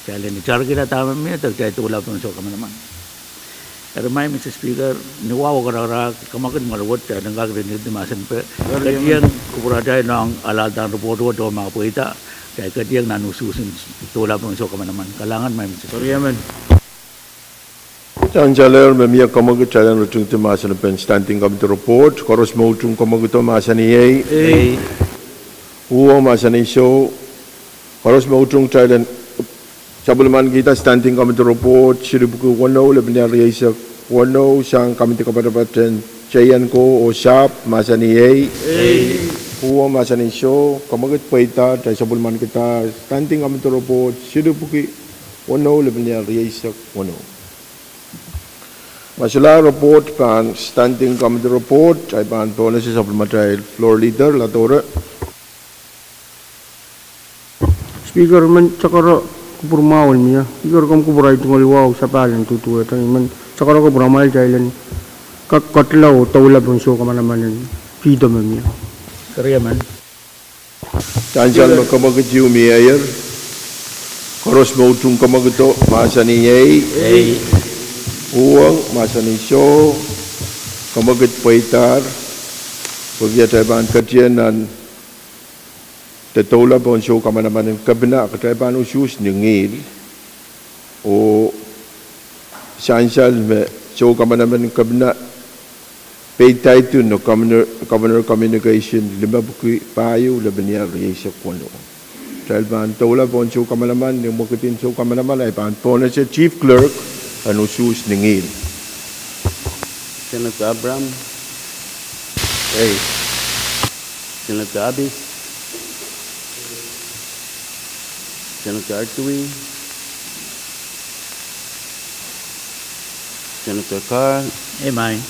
Kitail en itarkihla dahme mie de kitail doula pohn soh kamanaman. Eri, Madam Speaker, ni wahu karakarahk, kamwakid ngehi wet, kitail en kak rin ipwidi mahsen pwe ketikihong kupwuratail ong alahldahr report wet oh ma pweida, kitail ketikihong nan usuhs en doula pohn soh kamanaman. Kalahngan, Madam Speaker. Sansalehr me mie, kamwakid, kitail en ritingdi mahsen en standing committee report. Koaros me utung kamwakido mahsanih ei. Uwo mahsanih soh. Koaros me utung kitail en sapwellimanikihda standing committee report, siluh pwuki weneu, lepin riau rieisek weneu, sang komiti kapatapat en J N ko oh sahpw, mahsanih ei. Uwo mahsanih soh. Kamwakid, pweida, kitail sapwellimanikihda standing committee report, siluh pwuki weneu, lepin riau rieisek weneu. Ma solahr report pahn standing committee report, ahi pahn pohnese sapwellimatail floor leader, Latoure. Speaker, I men sakara kupwur mwahu en mie. Speaker, komw kupwur, ahi tungoal wahu sapahl en duduwehte. I men sakara kupwur amwail kitail en kak ketila oh doula pohn soh kamanaman en veto me mie. Riemen. Sansal me kemwekid ieu mieier, koaros me utung kemwekido mahsanih ei. Ei. Uhwong mahsanih soh, kemwekid pweidahr, pwehki atail pahn ketieu nan de doula pohn sou kamanaman en kepina, kitail pahn usuhs ni ngihl. Oh sansal me sou kamanaman en kepina peidaihdi nan Governor, Governor Communication limepwiki pahieu, lepin iar rieisek weneu. Kitail pahn doula pohn sou kamanaman, ni mwekidin sou kamanaman, ahi pahn pohnese Chief Clerk en usuhs ni ngihl. Senator Abraham. Ei. Senator Abis. Senator Artui. Senator Carl. Ei, mie.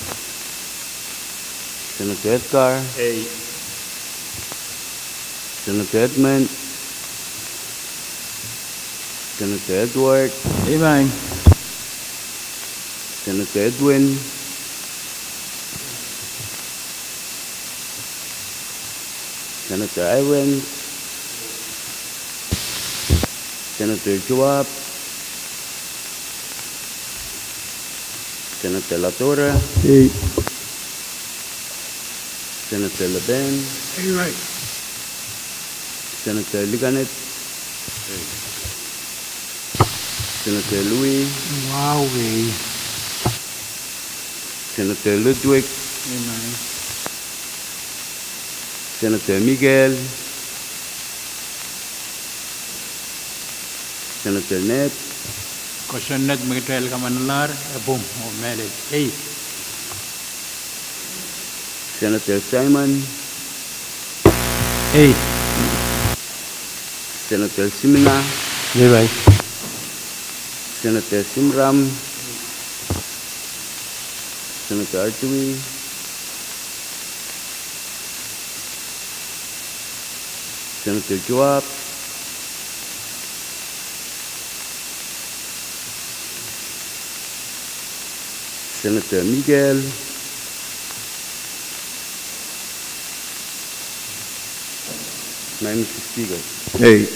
Senator Edgar. Ei. Senator Edmund. Senator Edward. Ei, mie. Senator Edwin. Senator Irons. Senator Joab. Senator Latorre. Ei. Senator Leben. Ei, mie. Senator Likanit. Ei. Senator Louis. Wow, ei. Senator Ludwig. Ei, mie. Senator Mikael. Senator Ned. Kosonned me kitail kamwomwadahr, e pwung oh mehlel. Ei. Senator Simon. Ei. Senator Simina. Ei, mie. Senator Simram. Senator Artui. Senator Joab. Senator Mikael. Mie, Mister Speaker. Ei.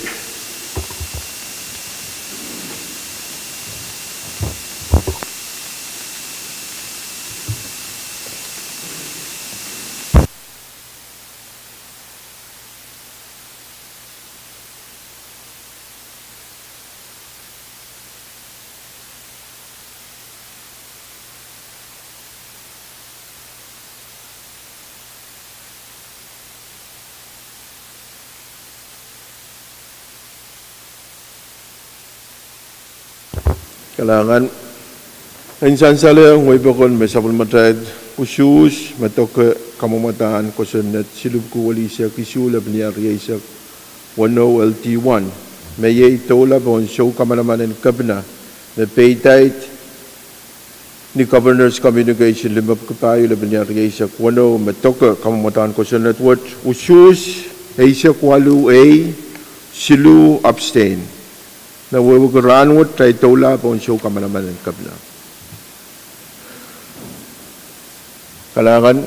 Kalahngan. En sansal ong wehi pokon me sapwellimatail usuhs me doke kamwomwadahn kosonned siluh pwuku welihsek isuh lepin iar rieisek weneu L D one, me iei doula pohn sou kamanaman en kepina me peidaid ni Governor's Communication limepwiki pahieu lepin iar rieisek weneu me doke kamwomwadahn kosonned wet, usuhs eisek waluh ei, siluh abstain. Me wehwehki rahnwet atail doula pohn sou kamanaman en kepina. Kalahngan.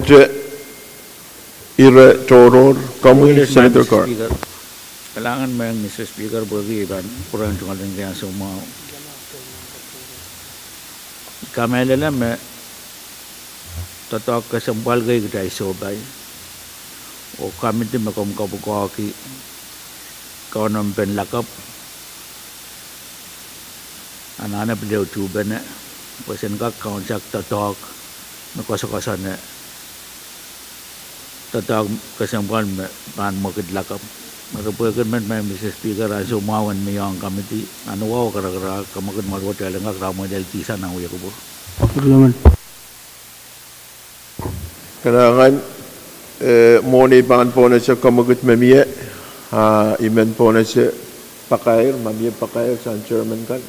Te ire tohrohr, komwi Senator Carl. Kalahngan mehn Mister Speaker, pwehki I pahn pwurehng tungoaleniki ansou mwahu. I kamehlele me doadoahk kesempwal kei kitail sohpai, oh komidi me komw kapwukoahki kaunohmpen lakapw anahne pil ehu tuhpene, pwe sen kak kaunsak doadoahk me koasokoasone doadoahk kesempwal me pahn mwekid lakapw. Me re pwehki met, mehn Mister Speaker, ansou mwahu en mie ong komidi, anahne wahu karakarahk, kemwekid mwarwet, kitail en kak rahn mwein lel tihsang nan wia kupwur. Kalahngan, eh, mwohn ei pahn pohnese kemwekid me mie, ah, I men pohnese pakair, ma mie pakair sang chairman kan.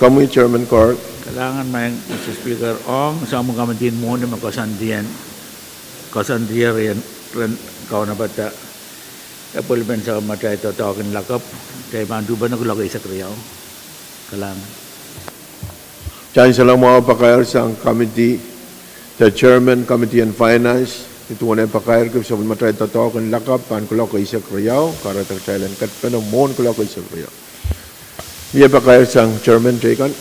Komwi Chairman Carl. Kalahngan mehn Mister Speaker, ong soahng me komidi en mwohni me koasoandien, koasoandier ren kaunopada epwelipen sapwellimatail doadoahk en lakapw, kitail pahn tuhpene kuloak eisek riau. Kalahngan. Kitail en saleng mwahu pakair sang committee, the chairman committee on finance, ni duwen eh pakairki sapwellimatail doadoahk en lakapw pahn kuloak eisek riau, kahrehda kitail en ketpene mwohn kuloak eisek riau. Mie pakair sang chairman teikan.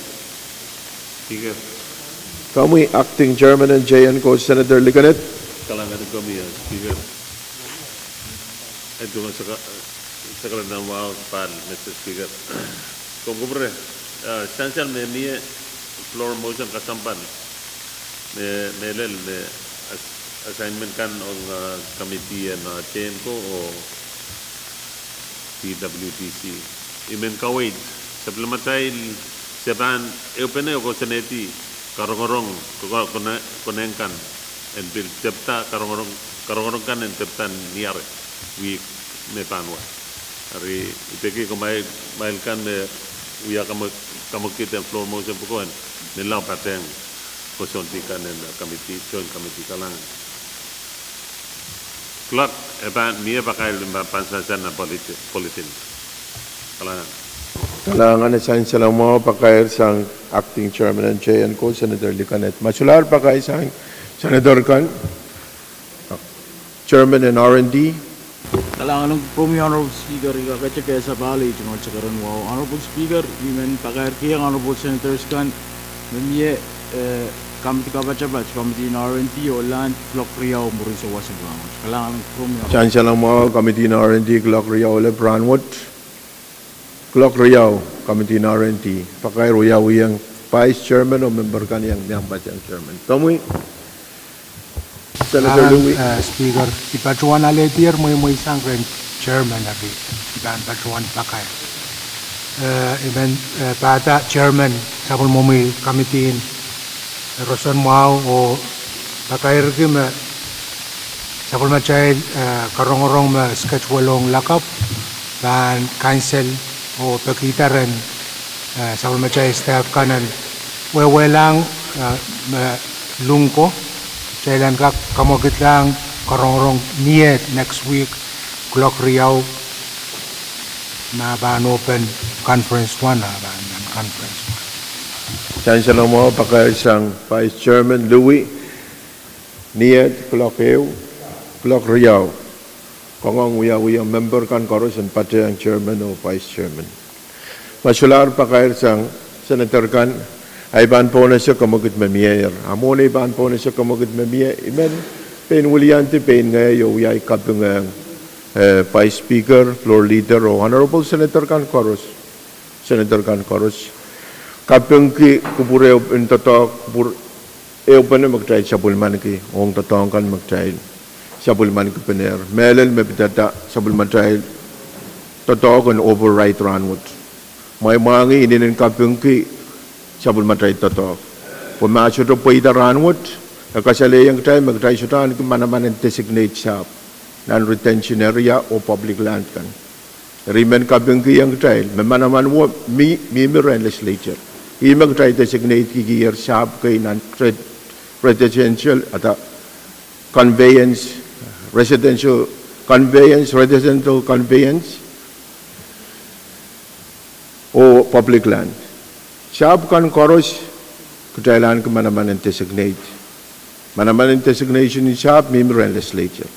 Speaker. Komwi acting chairman en J N ko Senator Likinet. Kalahngan komwi, eh, Speaker. Eh, duwen saka-, sakaradahn wahu pahn, Mister Speaker. Komw kupwure, eh, sansal me mie floor motion kasampan me, mehlel me as-, assignment kan ong, eh, committee en, eh, J N ko oh P W D C. I men kaweid, sapwellimatail, se pahn ehupene oh koasoanehdi karongorong, ko-, ko-, kone-, konehng kan en pil tepda karongorong, karongorong kan en tepda ni ahr wihk me pahn wad. Eri, I peki kumwail, kumwail kan me wia kamwe-, kamwekid en floor motion pwukoa en, me lao patehng koasoandi kan en, eh, committee, joint committee. Kalahngan. Clerk, e pahn mie pakair me pahn sansal nan bulletin, bulletin. Kalahngan. Kalahngan, e sansal mwahu pakair sang acting chairman en J N ko, Senator Likinet. Ma solahr pakair sang senator kan, chairman en R and D. Kalahngan ong kupwuromwi Honorable Speaker, I kakete kehlail sang pali tungoal sakaradahn wahu. Honorable Speaker, I men pakairkihong Honorable Senators kan me mie, eh, committee kapatapat, committee en R and D oh land, kuloak riau mwurin souwas en rahnwet. Kalahngan ong kupwuromwi. Sansal mwahu, committee en R and D kuloak riau elep rahnwet. Kuloak riau, committee en R and D. Pakair wiawihong vice chairman oh member kan iang miang patehng chairman. Komwi, Senator Louie. Eh, Speaker, I patohwan alehdier mweimwei sang rehn chairman eri, I pahn patohwan pakair. Eh, I men, eh, pahda chairman sapwellimomwi committee en roson mwahu oh pakairki me sapwellimatail, eh, karongorong me schedule ong lakapw pahn cancel oh pekihda rehn, eh, sapwellimatail staff kan en wehwehla, eh, me lung ko, kitail en kak kamwekidla karongorong ni eh next week, kuloak riau, ma pahn open conference one, a pahn, pahn conference one. Sansal mwahu pakair sang vice chairman Louie. Ni eh kuloak ehu, kuloak riau. Koangoang wiawihong member kan koaros en patehng chairman oh vice chairman. Ma solahr pakair sang senator kan, ahi pahn pohnese kamwekid me mie er. A mwohn ahi pahn pohnese kamwekid me mie, I men pein wiliandi pein ngehi oh wiahi kapingehng, eh, vice speaker, floor leader oh honorable senator kan koaros. Senator kan koaros. Kapingki kupwur ehu en doadoahk, kupwur ehupene me kitail sapwellimaniki ong doadoahk kan me kitail sapwellimaniki penehr. Mehlel me pidada sapwellimatail doadoahk en override rahnwet. Mweimwei inenen kapingki sapwellimatail doadoahk. Pwe ma sohte pweida rahnwet, e kasalehiong kitail me kitail sohte ahneki manaman en designate sahpw nan retention area oh public land kan. Eri I men kapingkihong kitail, me manaman wo mih, mihmi rehn legislature. Ih me kitail designate kihkier sahpw kei nan re-, residential, ada conveyance, residential conveyance, residential conveyance, oh public land. Sahpw kan koaros, kitail ahneki manaman en designate. Manaman en designation en sahpw mihmi rehn legislature.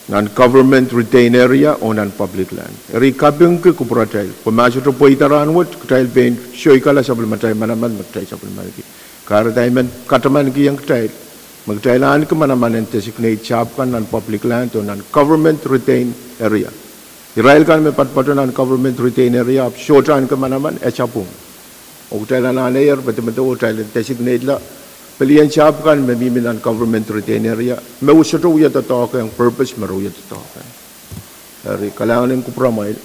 Nan government retained area oh nan public land. Eri I kapingki kupwuratail. Pwe ma sohte pweida rahnwet, kitail pein soikala sapwellimatail manaman me kitail sapwellimaniki. Kahrehda I men katamankihong kitail me kitail ahneki manaman en designate sahpw kan nan public land oh nan government retained area. Irail kan me poatopoat nan government retained area ahpw sohte ahneki manaman, e sapwung. Oh kitail anahne er, medemedewe kitail en designatela pelien sahpw kan me mihmi nan government retained area, me sohte wia doadoahk ong purpose me re wia doadoahk ong. Eri kalahngan en kupwuramwail,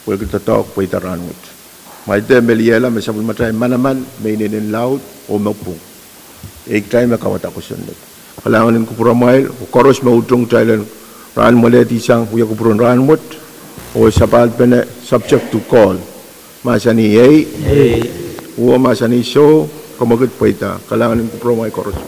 pwehki doadoahk pweida rahnwet. Mwail de meliehla me sapwellimatail manaman me inenen laud oh me pwung. Ei kitail me kauwada kosonned. Kalahngan en kupwuramwail, oh koaros me utung kitail en rahn mwalehdi sang wia kupwuren rahnwet, oh sapahl pene subject to call. Mahsanih ei. Ei. Oh mahsanih soh, kamwekid pweida. Kalahngan en kupwuramwail koaros.